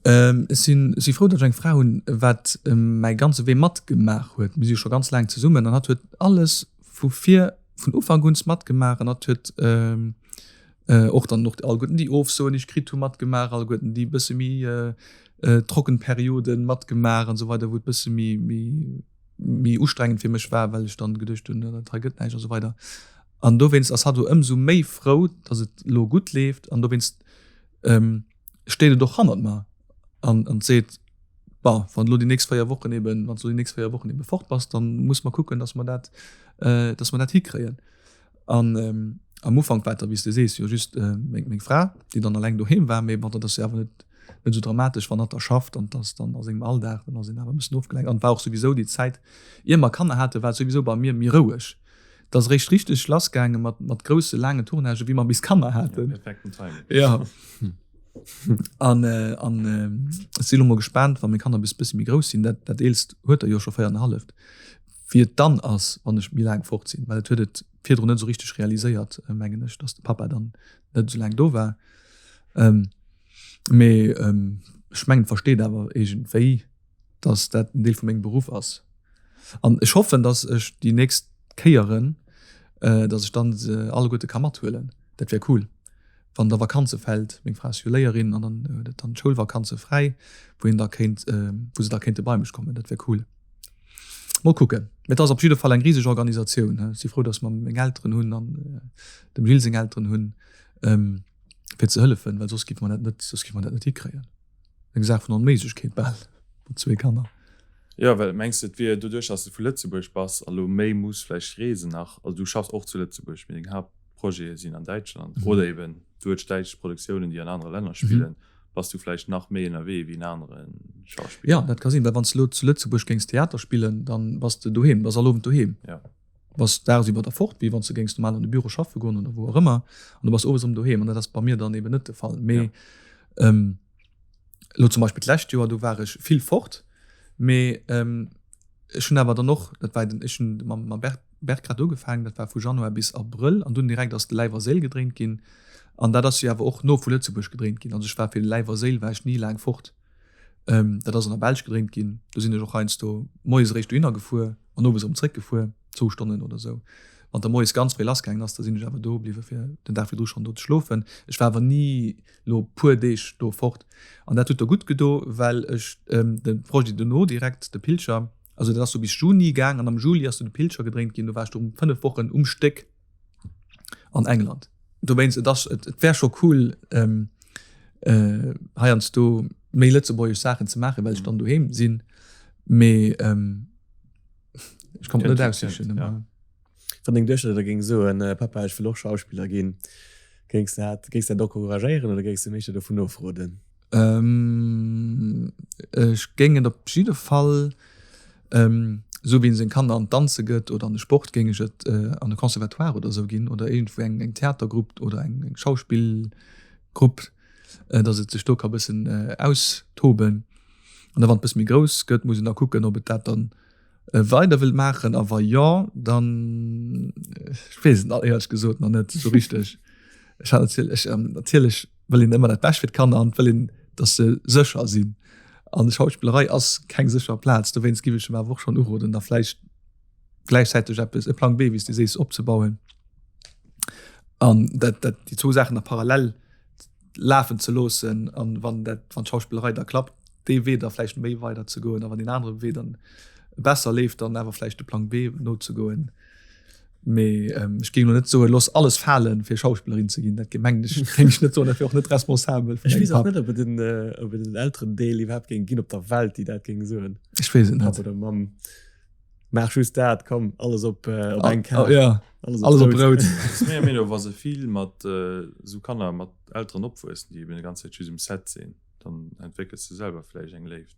Ech sinn, ech si frou, datt ech eng Fra hunn, wat mäi ganze Wee matgemaach huet. Mir si jo scho ganz laang zesummen an hatt huet alles vu vir, vun Ufank un matgemaach an hatt huet och dann och alleguerten déi Ofsoen, déi ech kritt hu matgemaach, alleguerten déi bësse méi trocken Perioden matgemaach an esou weider, wou et bësse méi, méi, méi ustrengend fir mech war, well ech dann geduecht hunn, dat hei gëtt näischt a sou weider. An dowéinst ass hatt elo ëmsou méi frou, datt et elo gutt leeft an dowéinst steet et och hannert mer an an seet, Bon, wann elo déi nächst 4 Wochen eben, wann s du déi nächst 4 Wochen ebe fort bass, dann muss mer kucken, datt mer dat, datt mer dat hikréien. An am Ufank war et da, wéi s de sees, jo just meng, meng Fra, déi dann alleng doheem war. Mee bon, dat ass jo awer net, net esou dramatesch, wann hatt da schafft an dass dann a sengem Alldag, dann ass een awer e bëssen ofgelenkt. An et war och souwisou déi Zäit, ier mer Kanner haten, war et souwisou bei mir méi roueg. Et ass eréischt richteg lassgaange mat, mat grousse laangen Tournagen, wéi mer bis Kanner haten. Ja, perfekten Timing. Ja. An, an ech si lo mol gespaant, wa meng Kanner bis e bësse méi grouss sinn, dat, dat eelst huet der jo scho 4 an e halleft, wéi et dann ass, wann ech méi laang fort sinn, well et huet et virdrun net esou richteg realiséiert, mengen ech, dass de Papa dann net esou laang do war. Mee ech mengen, et versteet awer iergendwéi, dass dat en Deel vu mengem Beruff ass. An ech hoffen, dass ech déi nächst Kéieren, dass ech dann se alleguerte ka mathuelen. Dat wär cool, wann da Vakanze fält. Meng Fra ass jo Léierin an dann huet et dann d'Schoulvakanze fräi, wou een da kéint, wou se da kéinte bei mech kommen. Dat wär cool. Mol kucken. Mee et ass op jidde Fall eng riseg Organisatioun. Ech si frou, dass mer meng Elteren hunn an dem Gilles seng Elteren hunn, fir ze hëllefen, well soss géife mer dat net, soss géife mer dat net hikréien. Eng Saach vun Onméiglechkeet bal, mat zwee Kanner. Jo, well mengs de et wier doduerch, dass de vu Lëtzebuerg bass a lo méi muss vläicht reesen nach, also du schaffs och zu Lëtzebuerg, mee deng Haaptprojete sinn an Däitschland oder eben duerch däitsch Produktiounen, déi an anere Länner spillen, bass du vläicht nach méi ënnerwee wéi en anere Schauspiller? Jo, dat ka sinn, well wann s de lo zu Lëtzebuerg géings Theater spillen, dann bass de doheem, bass all Owend doheem. Jo. Bass dagsiwwer da fort, wéi wann s de géings normal an de Büro schaffe goen oder wou och ëmmer, an du bass owes erëm doheem. An dat ass bei mir dann eben net de Fall. Mee elo zum Beispill d'lescht Joer, do war ech vill fort, mee ech hunn awer dann och, dat war den, ech hunn mam mam Bert Bert grad ugefaangen, dat war vu Januar bis Abrëll, an dunn direkt ass de Läif a Séil gedréint ginn. An dat ass jo awer och no vu Lëtzebuerg gedréint ginn. Also ech war fir de Läif a Séil war ech ni laang fort. Dat ass an der Belsch gedréint ginn. Do sinn ech och heiansdo moies eréischt dohinner gefuer an owes erëm zréckgefuer, zwou Stonnen oder esou. Wann da moies ganz fréi lassgaangen ass, da sinn ech awer do bliwwe fir den Dag virdru schonn do ze schlofen. Ech war awer ni lo puer Deeg do fort. An dat huet der gutt gedo, well ech de Projet dono direkt, de Pilcher, also dat ass sou bis Juni gaang an am Juli ass du de Pilcher gedréint ginn, do war ech do 5 Wochen um Stéck an England. Dowéinst, et ass, et wär scho cool heiansdo méi lëtzebuergesch Saachen ze maachen, well ech dann doheem sinn, mee ech kann et net aussichen ëmmer. Wann deng Duechter der géing soen, Papa, ech wëll och Schauspiller ginn, géings de hat, géings de dat encouragéieren oder géings de meeschter dovun ofroden? Ech géing et op jidde Fall, esou wéi een seng Kanner an d'Danze gëtt oder an de Sport, géing ech et an de Conservatoire oder esou ginn oder iergendwou eng eng Theatergrupp oder eng eng Schauspillgrupp, datt et sech do ka bëssen austoben. An da wann et bësse méi grouss gëtt, muss een da kucken, ob et dat dann weider wëllt maachen a wa jo, dann ech weess et éierlech gesot nach net esou richteg. Ech hat natierlech natierlech wëll een ëmmer dat Bescht fir d'Kanner an wëll een, datt se sécher sinn. An Schauspillerei ass keng sécher Plaz, dowéinst giff ech em awer och schonn uroden, da vläicht gläichzäiteg eppes, e Plang B, wéi s de sees, opzebauen an dat dat déi zwou Saachen da parallel lafen ze loossen an wann dat wann d'Schauspillerei da klappt, dee Wee da vläicht méi weider ze goen a wann deen anere Wee dann besser leeft, dann awer vläicht de Plang B nozegoen. Mee ähm, ech géing lo net soen, looss alles falen fir Schauspillerin ze ginn. Dat mengen ech géing ech net soen, dat wier och net responsabel vun Ech engem weess och Papp. net, ob et en, äh, ob et en Elterendeel iwwerhaapt géing ginn op der Welt, déi dat géing soen. Ech weess et Papp net. oder Mamm, maach just dat, komm, alles op, äh, op eng Kaart. Oh, ja. Alles op alles op Rout. Ass menger Meenung no, wa se vill mat esou Kanner mat Elteren opwuessen, déi eben déi ganz Zäit just um Set sinn, dann entwéckels de selwer vläicht eng Léift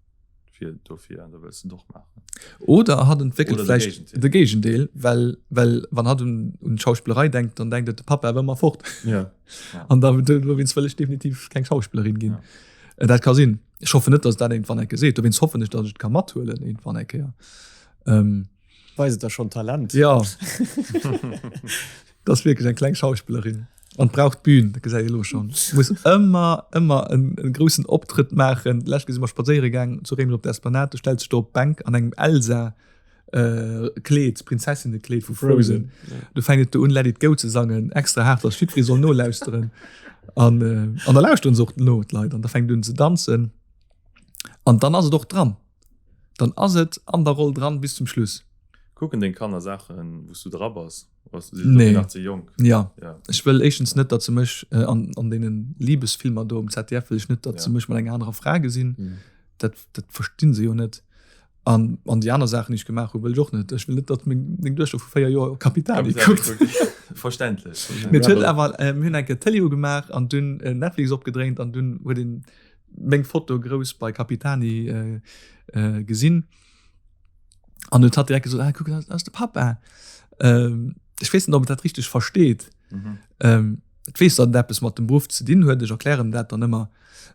fir dofir an da wëlls de et och maachen. Oder hatt entwéckelt Oder de vläicht Géigendeel. de Géigendeel, well, well wann hatt un, un d'Schauspillerei denkt, dann denkt et, de Papa war ëmmer fort. Ja. An da, dowéinst wëll ech definitiv keng Schauspillerin ginn. Ja. Dat ka sinn. Ech hoffen net, datt dat iergendwann eng Kéier seet. Dowéinst hoffen ech, datt ech et ka mathuelen iergendwann eng Kéier. Weist et da schonn Talent. Jo. Dat ass wierklech eng kleng Schauspillerin an brauch d'Bün, dat gesäit ee lo schonn. Muss ëmmer, ëmmer en, en groussen Optrëtt maachen. D'lescht Kéier si mer spadséiere gaang zu Réimech op der Esplanade, do stellt sech do op d'Bänk an engem Elsa Kleed, Prinzessinnekleed vu Frozen. Du fänkt et do un Let it go ze sangen, extra haart, dass jiddweree soll nolauschteren. An, an da lauschteren se och no, d'Leit, an da fänkt un ze danzen. An dann ass et och dran. Dann ass et an der Roll dran bis zum Schluss. Kucken deng Kanner Saachen, wou s du dra bass? Oder si se dofir nach ze jonk? Ja. Ech wëll éischtens net, datt se mech an, an deenen Liebesfilmer do um ZDF wëll ech net, datt se mech mat enger anerer Fra gesinn. Dat, dat verstinn se jo net. An, an déi aner Saachen, déi ech gemaach hu, wëll ech och net. Ech wëll net, datt meng, meng Duechter vu 4 Joer Capitani kuckt. Verständlech. Mee et huet awer, mir hunn eng Kéier d'Tëlee ugemaach an dunn Netflix opgedréint an dunn huet een meng Foto grouss bei Capitani gesinn. An huet hatt direkt gesot, ah kuck, dat ass de Papa. Ech weess net, ob et dat richteg versteet. Et weess, datt et eppes mat dem Beruff ze dinn huet. Ech erklären em dat dann ëmmer.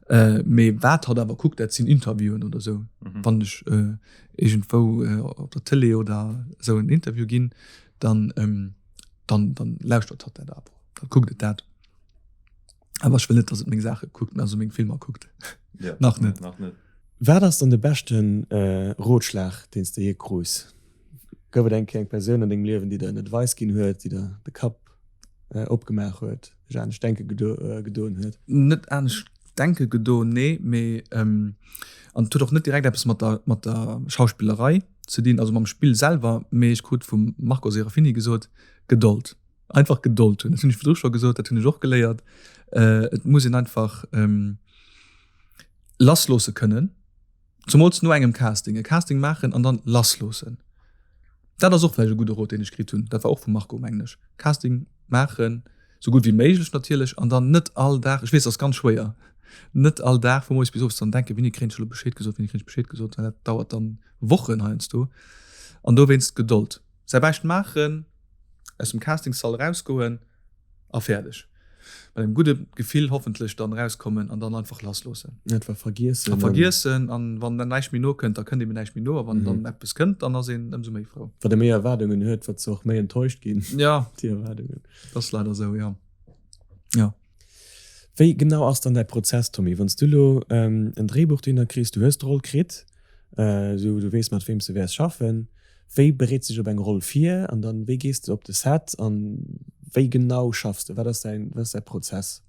Äh, mee wat hatt awer kuckt, dat sinn Interviewen oder sou. Mhm. Wann ech äh, iergendwou äh, op der Tëlee oder sou en Interview ginn, dann, ähm, dann, dann lauschtert hatt dat awer. Dann kuckt et dat. Awer ech wëll net, dass et meng Saache kuckt, also meng Filmer kuckt. Ja, Nach net. Nach net. Wat ass dann de beschten äh, Rotschlag, deen s de jee krus? Gouf et eng Kéier eng Persoun an dengem Liewen, déi der en Advice ginn huet, déi der de Kapp opgemaach huet, dech anescht denke gedoen huet? Net anescht denke gedoen, nee, mee an et huet och net direkt eppes mat der mat der Schauspillerei ze dinn, also mam Spill selwer, mee ech krut vum Marco Serafini gesot, Gedold, einfach Gedold hunn. Dat hunn ech virdru scho gesot, dat hunn ech och geléiert. Et muss een einfach lassloosse kënnen. Zemools no engem Casting. E Casting maachen an dann lassloossen. Dat ass och vläicht e gudde Rot, deen ech kritt hunn. Dat war och vum Marco, mengen ech. Casting maachen, sou gutt wéi méiglech natierlech, an dann net all Dag, ech weess, dat ass ganz schwéier, net all Dag vu moies bis owes dran denken, wéini kréien ech elo Bescheed gesot, wéini kréien ech Bescheed gesot, well dat dauert dann Wochen heiansdo. An dowéinst Gedold. Säi Bescht maachen, aus dem Castingssall erausgoen. A fäerdeg. Mat engem gudde Gefill hoffentlech dann erauskommen an dann einfach lassloossen. Einfach vergiessen. A vergiessen. An wann dann näischt méi nokënnt, da kënnt eben näischt méi no. A wann dann eppes kënnt, dann ass een ëmsou méi frou. Wat ee méi Erwaardungen huet, wat se och méi enttäuscht ginn. Ja. Déi Erwaardungen. Dat ass leider esou, ja. Ja. Wéi genau ass dann däi Prozess, Tommy? Wann s du elo en Dréibuch dohinner kriss, du hues d'Roll kritt, esou du weess mat weem s du wäers schaffen, wéi bereets du dech op eng Roll vir an dann wéi gees de op de Set an wéi genau schaffs de? Wat ass däin, wat ass däi Prozess?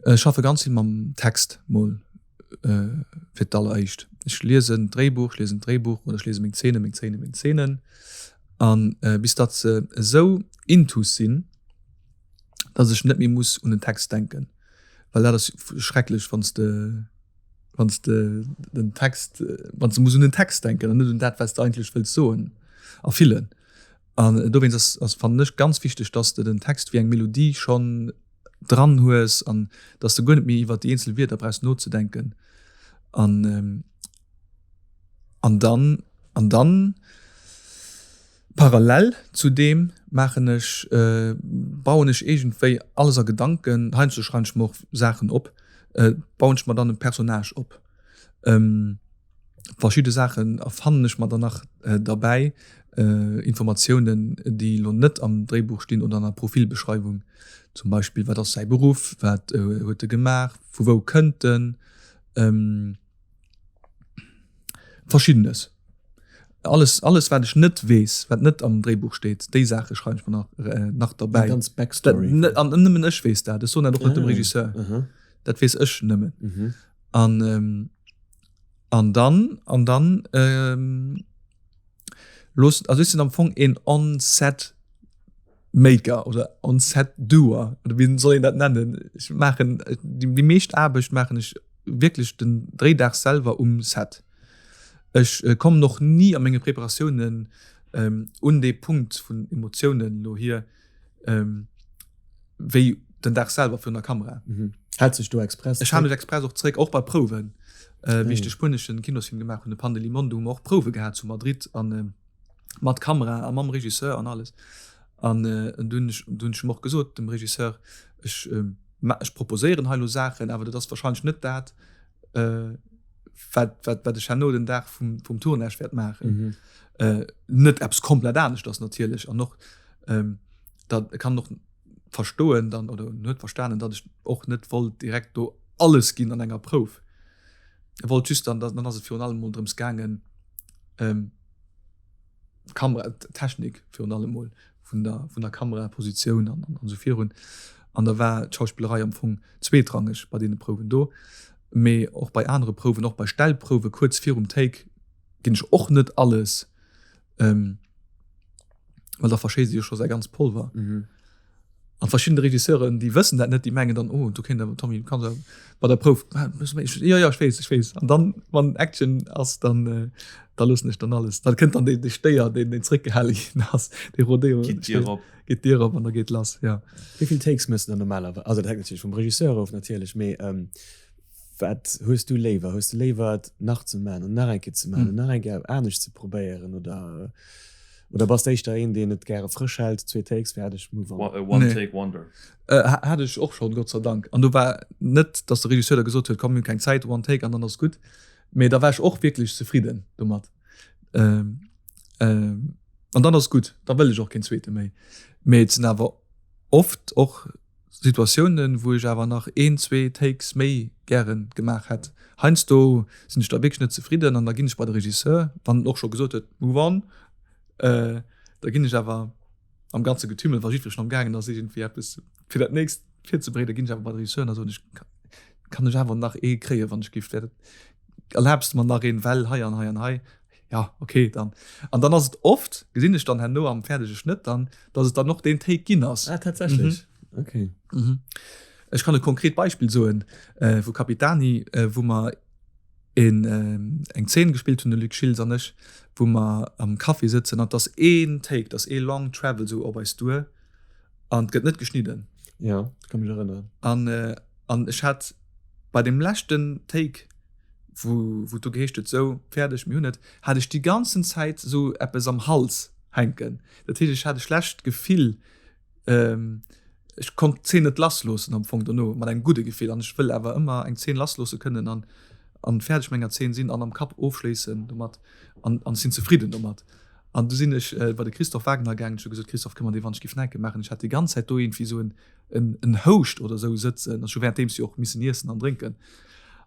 Ech schaffe ganz vill mam Text mol fir d'alleréischt. Ech liesen d'Dréibuch, ech liesen d'Dréibuch oder ech liese meng Zeenen, meng Zeenen, meng Zeenen an bis datt se esou intus sinn, dass ech net méi muss un den Text denken, well dat ass schrecklech, wann s de wann s de den Text wann s de muss un den Text denken an net un dat, wat s de eigentlech wëlls soen a fillen. An dowéinst ass ass fannen ech ganz wichteg, dass de den Text wéi eng Melodie schonn dran hues an dass de guer net méi iwwer déi eenzel Wierder brauchs nozedenken an an dann an dann Parallel zu deem maachen ech, bauen ech iergendwéi alles a Gedanken, heiansdo schreiwen ech mer och Saachen op, bauen ech mer dann e Personnage op. Verschidde Saachen erfannen ech mer dann nach derbäi, Informatiounen, déi elo net am Dréibuch stinn oder an der Profilbeschreiwung, zum Beispill, wat ass säi Beruff, wat huet e gemaach, vu wou kënnt en? Verschiddenes. Alles, alles wat ech net weess, wat net am Dréibuch steet, déi Saache schreiwen ech mer nach, äh, nach derbäi. Déi ganz Backstory. Dat, an nëmmen ech weess dat. Ech soen dat och net dem Regisseur. Aha. Dat weess ech nëmmen. Mhm. An, ähm, an dann, an dann, ähm, looss, also ech sinn am Fong een On-Set Maker oder On-Set Doer oder wéi soll een dat nennen? Ech maachen déi, déi meescht Aarbecht maachen ech wierklech den Dréidag selwer um Set. Ech kommen och ni a menge Preparatiounen un dee Punkt vun Emotiounen elo hier wéi den Dag selwer virun der Kamera. Häls dech do express zréck? Ech hale mech express och zréck, och bei Prouwen. Wéi ech de spueneschen Kinosfilm gemaach hunn, de Pan de Limón, do hu mer och Prouwe gehat zu Madrid an mat Kamera a mam Regisseur an alles. An du hunn ech, du hunn ech him och gesot, dem Regisseur, ech, ech proposéieren hei elo Saachen, awer dat ass wahrscheinlech net dat, wat, wat, wat ech herno den Dag vum, vum Tournage wäert maachen. Net eppes komplett aneschters natierlech an och dat e kann och verstoen dann oder en huet verstanen, datt ech och net wollt direkt do alles ginn an enger Prouf. E wollt just dann, dann ass et virun allem mol drëms gaangen, Kamera, d'Technik virun allem mol vun der, vun der Kamerapositioun an, an esou virun. An da war d'Schauspillerei am Fong zweetrangeg bei deene Prouwen do. Mee och bei anere Prouwen, och bei Stellprouwe kuerz virum Take ginn ech och net alles, ähm, well da verschéisst e jo scho säi ganz Polver. Mhm. An verschiddene Regisseuren, déi wëssen dat net, déi mengen dann, oh, du kéint awer, Tommy, du kanns awer bei der Prouf, ah, jo, jo, ech weess, ech weess. An dann, wann Action ass, dann, äh, da loossen ech dann alles. Dann kënnt dann dee, dee Stéier, deen, deen zréckgehale ginn ass, dee Rodeo. Geet d'Dier op. Geet d'Dier op an da geet lass, ja. Wéi vill Takes méchs du dann normalerweis? Also dat hänkt natierlech vum Regisseur of natierlech, mee ähm, wat hues du léiwer? Hues du léiwer et nach ze maachen an nach eng Kéier ze maachen an nach eng Kéier anescht ze probéieren oder? Oder bass de éischter een, deen et gäre frësch hält, zwee Takes, fäerdeg, move on? A one take wonder. Hat ech och schonn, Gott sei Dank. An do war net, datt de Regisseur da gesot huet, komm mir hunn keng Zäit, one take an dann ass gutt. Mee da war ech och wierklech zefridden domat. An dann ass gutt, da wëll ech och keen zweete méi. Mee et sinn awer oft och Situatiounen, wou ech awer nach een, zwee Takes méi gäre gemaach hätt. Heiansdo sinn ech da wierklech net zefridden an da ginn ech bei de Regisseur, wann en och scho gesot huet, move on, da ginn ech awer am ganze Getümmel, wa jiddweree schonn am gaangen ass iergendwéi eppes fir dat nächst virzebereeden, ginn ech awer bei de Regisseur an da soen ech, kann ech awer nach ee kréien, wann ech giff, wär dat, erlaabs de mer nach een, well hei an hei an hei. Ja, okay, dann. An dann ass et oft, gesinn ech dann herno am fäerdege Schnëtt dann, dass et dann och deen Take ginn ass. Ah, tatsächlech? Mhm. Okay. Mhm. Ech kann e konkret Beispill soen, äh, vu Capitani, äh, wou mer een, äh, eng Zeen gespillt hunn, de Luc Schiltz an ech, wou mer am Café sëtzen an 't ass een Take, 't ass ee long travel esou op eis duer an 't gëtt net geschnidden. Ja, ka mech erënneren. An, äh, an ech hat bei deem leschten Take, wou wou et do geheescht huet, sou, fäerdeg, mir hunn et, hat ech déi ganzen Zäit sou eppes am Hals hänken. Dat heescht, ech hat e schlecht Gefill, ech konnt d'Zeen net lassloossen am Fong dono, mat engem gudde Gefill. An ech wëll awer ëmmer eng Zeen lassloosse kënnen an an fäerdeg mat enger Zeen sinn an am Kapp ofschléissen domat an an sinn zefridden domat. An du sinn ech bei de Christophe Wagner gaangen, ech hu gesot, Christophe, kënne mer dee wann ech giff nach eng Kéier maachen? Ech hat déi ganz Zäit do iergendwéi sou en en Houscht oder sou sëtzen, ech hu währenddeems jo och missen iessen an drénken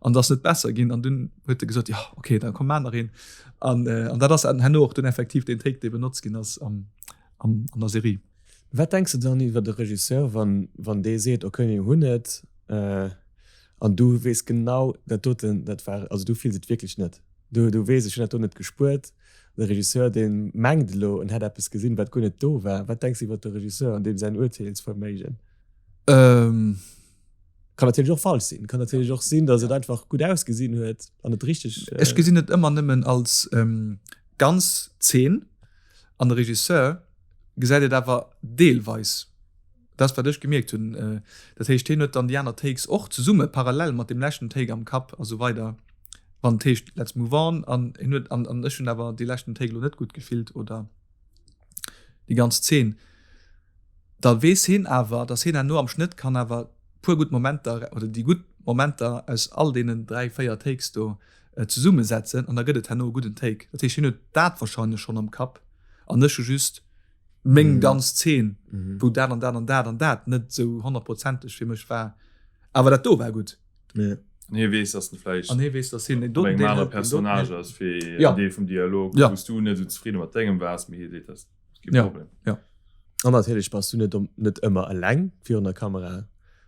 an et ass net besser ginn an dunn huet e gesot, jo okay, da komm maa nach een an an dat ass herno och dunn effektiv deen Take dee benotzt ginn ass am an der Serie. Wat denks de dann iwwer de Regisseur wann wann dee seet, okay mir hunn et an du weess genau dat doten dat war, also du fills et wierklech net, du du weess ech hunn dat do net gespuert, De Regisseur, dee mengt elo, en hätt eppes gesinn, wat guer net do war. Wat denks de iwwer de Regisseur an deem säin Urteelsverméigen? Kann natierlech och falsch sinn. Kann natierlech och sinn, datt et einfach gutt ausgesinn huet an et richteg. Ech gesinn et ëmmer nëmmen als ganz Zeen an de Regisseur gesäit et awer deelweis. Dat ass, wat ech gemierkt hunn. Dat heescht, hien huet dann déi aner Takes och zesumme parallel mat deem leschten Take am Kapp a sou weider, wann et heescht let's move on. An hien huet, an, an ech hunn awer dee leschten Take elo net gutt gefillt oder déi ganz Zeen. Da weess hien awer, datt hien herno am Schnëtt kann awer puer gutt Momenter oder déi gutt Momenter aus all deenen 3, 4 Takes do zesummesetzen an da gëtt et herno e gudden Take. Dat heescht, hien huet dat warscheinlech schonn am Kapp an ech hu just meng ganz Zeen, wou dat an dat an dat an dat net esou honnertprozenteg fir mech war, awer dat do war gutt. An hie weess, dass en vläicht An hie weess, dass hien deen doten Deel huet, deen doten Personnage ass fir en Deel vum Dialog, wou s du net esou zefridde mat dengem waars, mee hie seet, dat ass kee Problem. Ja. An natierlech bass du net net ëmmer eleng virun der Kamera.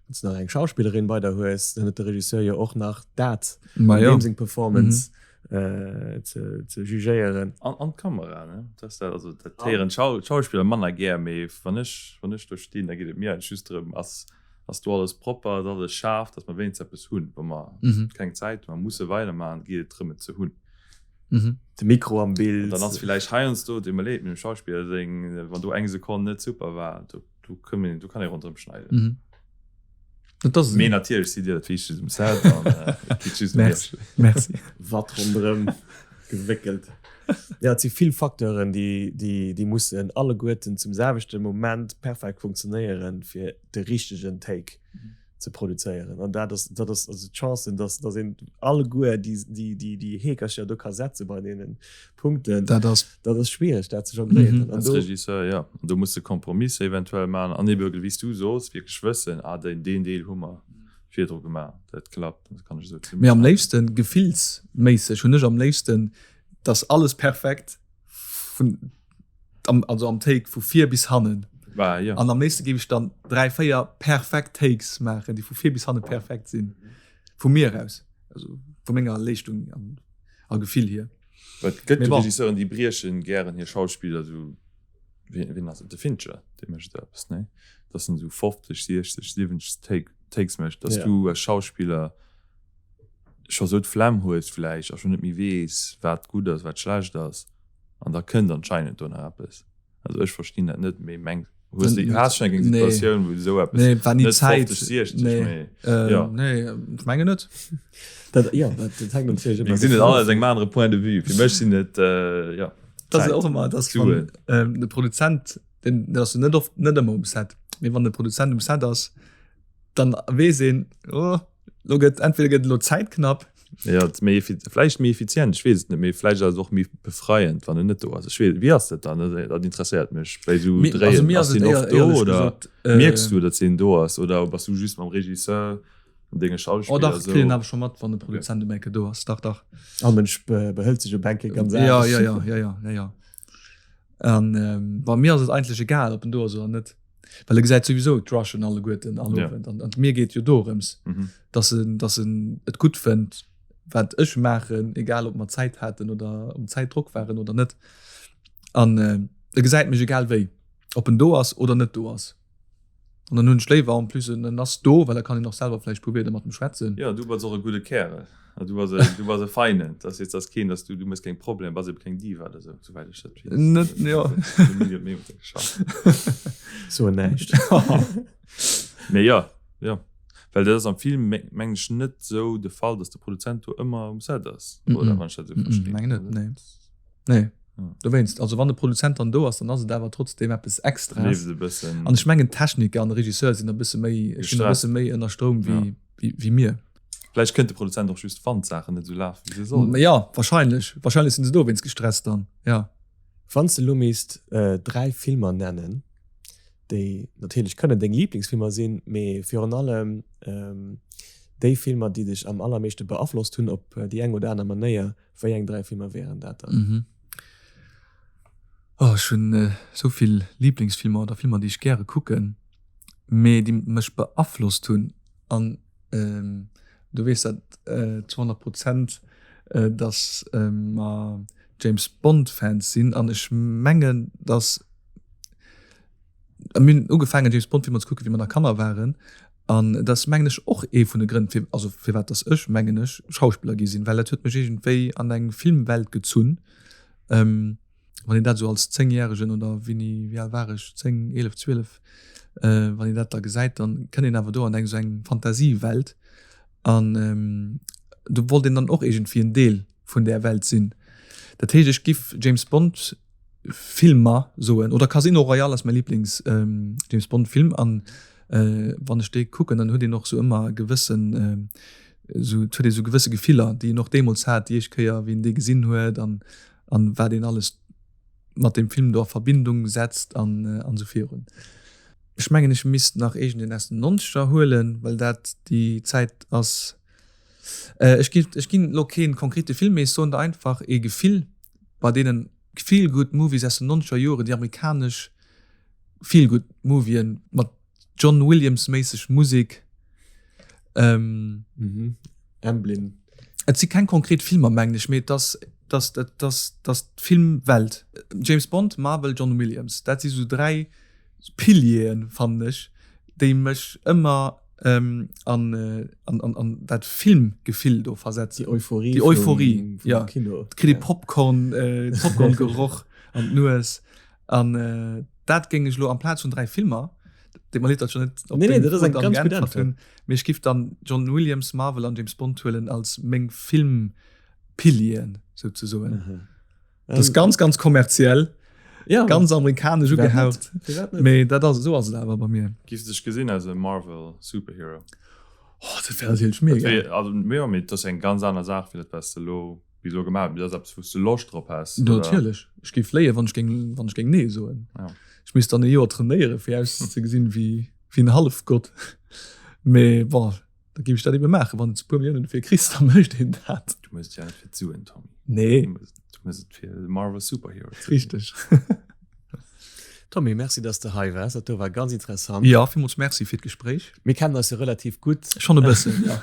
Wann s du nach eng Schauspillerin bei der hues, dann huet de Regisseur jo och nach dat, deem seng Performance ze ze jugéieren. An an d'Kamera, ne? Dat ass dat, also dat héieren d'Schauspiller manner gär, mee wann ech wann ech do stinn, da geet et mir eigentlech just drëm, ass ass do alles propper, ass alles schaarf, datt mer wéinstens eppes hunn. Wa mer keng Zäit hunn, mer musse weidermaachen, geet et drëm et ze hunn. De Mikro am Bild. An dann ass villäicht heiansdo, deet mer leed, mee dem Schauspiller seng, wann do eng Sekonn net super war, do do do kann ee ronderëm schneiden. Mee natierlech sidd Dir dat Wichtegst um Set an et geet just ëm Iech. Merci. Watt ronderëm gewéckelt. Jo, et si vill Facteuren, déi, déi, déi mussen alleguerten zum selwechte Moment perfekt funktionéieren, fir de richtegen Take. Ze produzéieren. An dat ass, dat ass also d'Chancen, dass, dass een alleguer déi, déi, déi, déi Heekercher do ka setze bei deenen Punkten, dat ass, dat ass schwiereg, dat ze jongléieren. An do. Als Regisseur, jo. An do muss de Kompromisser eventuell maachen an ebe, wéi s du sos, wierklech wëssen, ah, deen, deen Deel hu mer virdru gemaach, dat klappt, dat kann ech esou zesummen. Mee am léifsten, gefillsméisseg hunn ech am léifsten, dass alles perfekt vun, am, also am Take vu vir bis hannen. Bah, ja. An am léifste géif ech dann 3, 4 perfekt Takes maachen, déi vu vir bis hanne perfekt sinn. Vu mir aus, also vu menger Leeschtung an, a Gefill hier. Well et gëtt jo Regisseuren, déi briechen gären hir Schauspiller esou, wien, wien ass et, de Fincher, dee mécht esou eppes, nee? Dass en esou 50, 60, 70 Take, Takes mécht, dass ja. du als Schauspiller scho sou d'Flemm hues vläicht a scho net méi weess, wat gutt ass, wat schlecht ass. An da kënnt anscheinend do nach eppes. Also ech verstinn dat net, mee meng hues du has schon eng Situatioun, wou du esou eppes Nee, war ni net Zäit. 50, 60, Nee. mee Ähm, ja. nee, ech mengen net. Dat, ja, dat, dat hänkt natierlech Mir ëmmer gesinn et dovun all of. aus engem anere Point de vue. Fir mech sinn et äh, ja, Dat ass Zäit, och ëmmer, dass wann Suen. ähm, de Produzent, den, den ass jo net oft, net ëmmer um Set, mee wann de Produzent um Set ass, dann weess een, oh, lo gëtt, entweder gëtt elo d'Zäit knapp. Ja, et méi vläicht méi effizient, ech weess et net, mee vläicht ass et och méi befreiend, wann en net do ass. Ech weess, wéi ass dat dann? Dat interesséiert mech bei esou Mi, also Dréien. mir Ass ass et deen éier, oft do éierlech oder gesot, äh, mierks du, datt deen do ass oder bass du just mam Regisseur an denge Oh Schauspiller dach, kritt een esou? awer scho mat, wann de Okay. Produzent um Ecke do ass. Dach, dach. All Mënsch be behëlt sech op eng Kéier ganz Ja, anescht. ja, ja, ja, ja, ja, ja. An ähm, bei mir ass et eigentlech egal, ob en do ass oder net. Well e gesäit souwisou d'Rushen alleguerten all Ja. Owend. An, an mir geet jo dorëms, Mhm. dass en, dass en et gutt fënnt, wat ech maachen, egal ob mer Zäit haten oder um Zäitdrock waren oder net. An äh, e gesäit mech egal wéi, ob en do ass oder net do ass. An dann hunn ech léiwer en plus en ass do, well da kann een och selwer vläicht puer Wierder mat em schwätzen. Ja, du bass och e gudde Kärel. A du bass e, du bass e Feinen. Dat ass jetzt ass keen, dass du, du méchs keng Problemer, bass ebe keng Diva oder sou, souwäit ech dat weess. Net, jo. Soen näischt. Mee jo, jo. Well dat ass am Film, mengen ech, net sou de Fall, dass de Produzent do ëmmer um Set ass, oder wann ech dat sou verstinn. Mengen net, nee. Nee. Dowéinst, also wann de Produzent dann do ass, dann ass et awer trotzdem eppes Extraes. Leeft e bëssen. An ech mengen d'Techniker an de Regisseur sinn e bësse méi, stinn e bësse méi ënner Stroum wéi, wéi mir. Vläicht kënnt de Produzent och just wann d'Saachen net esou lafen wéi se sollen. Ja, wahrscheinlech. Wahrscheinlech sinn se dowéinst gestresst dann, ja. Wann s de elo misst 3 Filmer nennen, déi natierlech kënnen deng Liblingsfilmer sinn, mee virun allem déi Filmer, déi dech am allermeeschte beaflosst hunn op déi eng oder aner Manéier, wéi eng 3 Filmer wären dat dann? Oh, ech hunn esou vill Liblingsfilmer oder Filmer, déi ech gäre kucken, mee déi mech beaflosst hunn an Du weess dat zu 100 Prozent, datt mer James Bond Fans sinn an ech mengen, datt mir hunn ugefaangen James Bond Filmer ze kucken, wéi mer nach Kanner waren an dat ass mengen ech och ee vun de Grënn fir also firwat datt ech mengen ech Schauspiller gi sinn, well dat huet mech iergendwéi an eng Filmwelt gezunn. Wann een dat esou als Zéngjäregen oder wéini, wéi al war ech, 10, 11, 12, wann een dat da gesäit, dann kënnt een awer do an eng esou eng Fantasiewelt an do wollt een dann och iergendwéi en Deel vun där Welt sinn. Dat heescht, ech giff James Bond Filmer soen oder Casino Royale ass mäi Liblings James Bond Film an wann ech dee kucken, dann huet een och esou ëmmer e gewëssen esou, et huet ee sou gewësse Gefiller, déi een och deemools hat, déi éischt Kéier wéi een dee gesinn huet an an wat een alles mat deem Film do a Verbindung setzt an an esou virun. Ech mengen ech misst nach iergendeen aus den Nonzeger huelen, well dat déi Zäit ass. Ech gi ech ginn elo kee konkrete Film, mee ech soen der einfach ee Gefill bei deenen Feel-Good Movies aus den nonzeger Joren, déi amerikanesch Feel-Good Movien mat John Williams méisseg Musek. Ähm, mhm. Amblin. Et si keng konkret Filmer mengen ech, mee et ass dass dat dass dass d'Filmwelt. James Bond, Marvel, John Williams, dat si sou 3 Pilieren fannen ech, déi mech ëmmer ähm, an, an, an, an dat Filmgefill do versetzen. Déi Euphorie, Déi Euphorie, vum, vum ja. Kino. Kritt ee Popcorn, äh, Popcorn-Geroch an d'Nues. An äh, dat géing ech lo amplaz vun 3 Filmer, deet mer leed, datt ech net op Nee, nee, deng dat ass Fro eng dann ganz gutt geäntwert Äntwert. hunn, mee ech giff dann John Williams, Marvel an James Bond huelen als meng Filmpilieren souzesoen. Mhm. Dat ass ganz, ganz kommerziell, Ja, ganz amerikanesch Firwat net? ugehaucht, Firwat net? mee dat ass, esou ass et awer bei mir. Giffs dech gesinn als e Marvel Superhero? Oh, dat wär natierlech mega. Dat wär, also, jo, mee dat ass eng ganz aner Saach, wéi dat, wat s de elo bis elo gemaach hues. Mee dat ass eppes, wou s de Loscht drop häss, oder? Natierlech. Ech géif fléien, wann ech géing, wann ech géing Nee soen. Ja. Ech misst dann e Joer trainéieren, fir auszegesinn wéi, wéi en Hallefgott. Mee bon, da géif ech dat ebe maachen. Wann s de e puer Milliounen dofir kriss, da mécht een dat. Du méchs et ja net fir d'Suen, Tommy. Nee. Du méchs, du méchs et fir de Marvel Superhero ze sinn. Richteg. Tommy, merci dass de hei waars, dat do war ganz interessant. Jo, villmools merci fir d'Gespréich. Mir kennen eis jo relativ gutt. Schonn e bëssen, jo.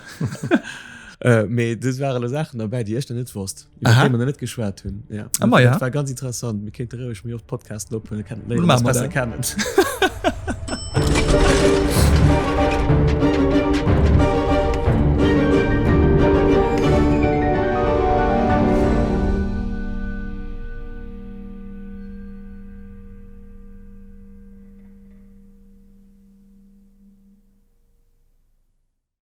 Mee do ware lo Saachen derbäi, déi ech nach net wosst, iwwer déi mer nach net geschwat hunn. Ja, Ah, ma ja. Dat war ganz interessant. Mir kéinte roueg méi oft Podcasten ophuelen, da kennt léiere mer eis besser kennen.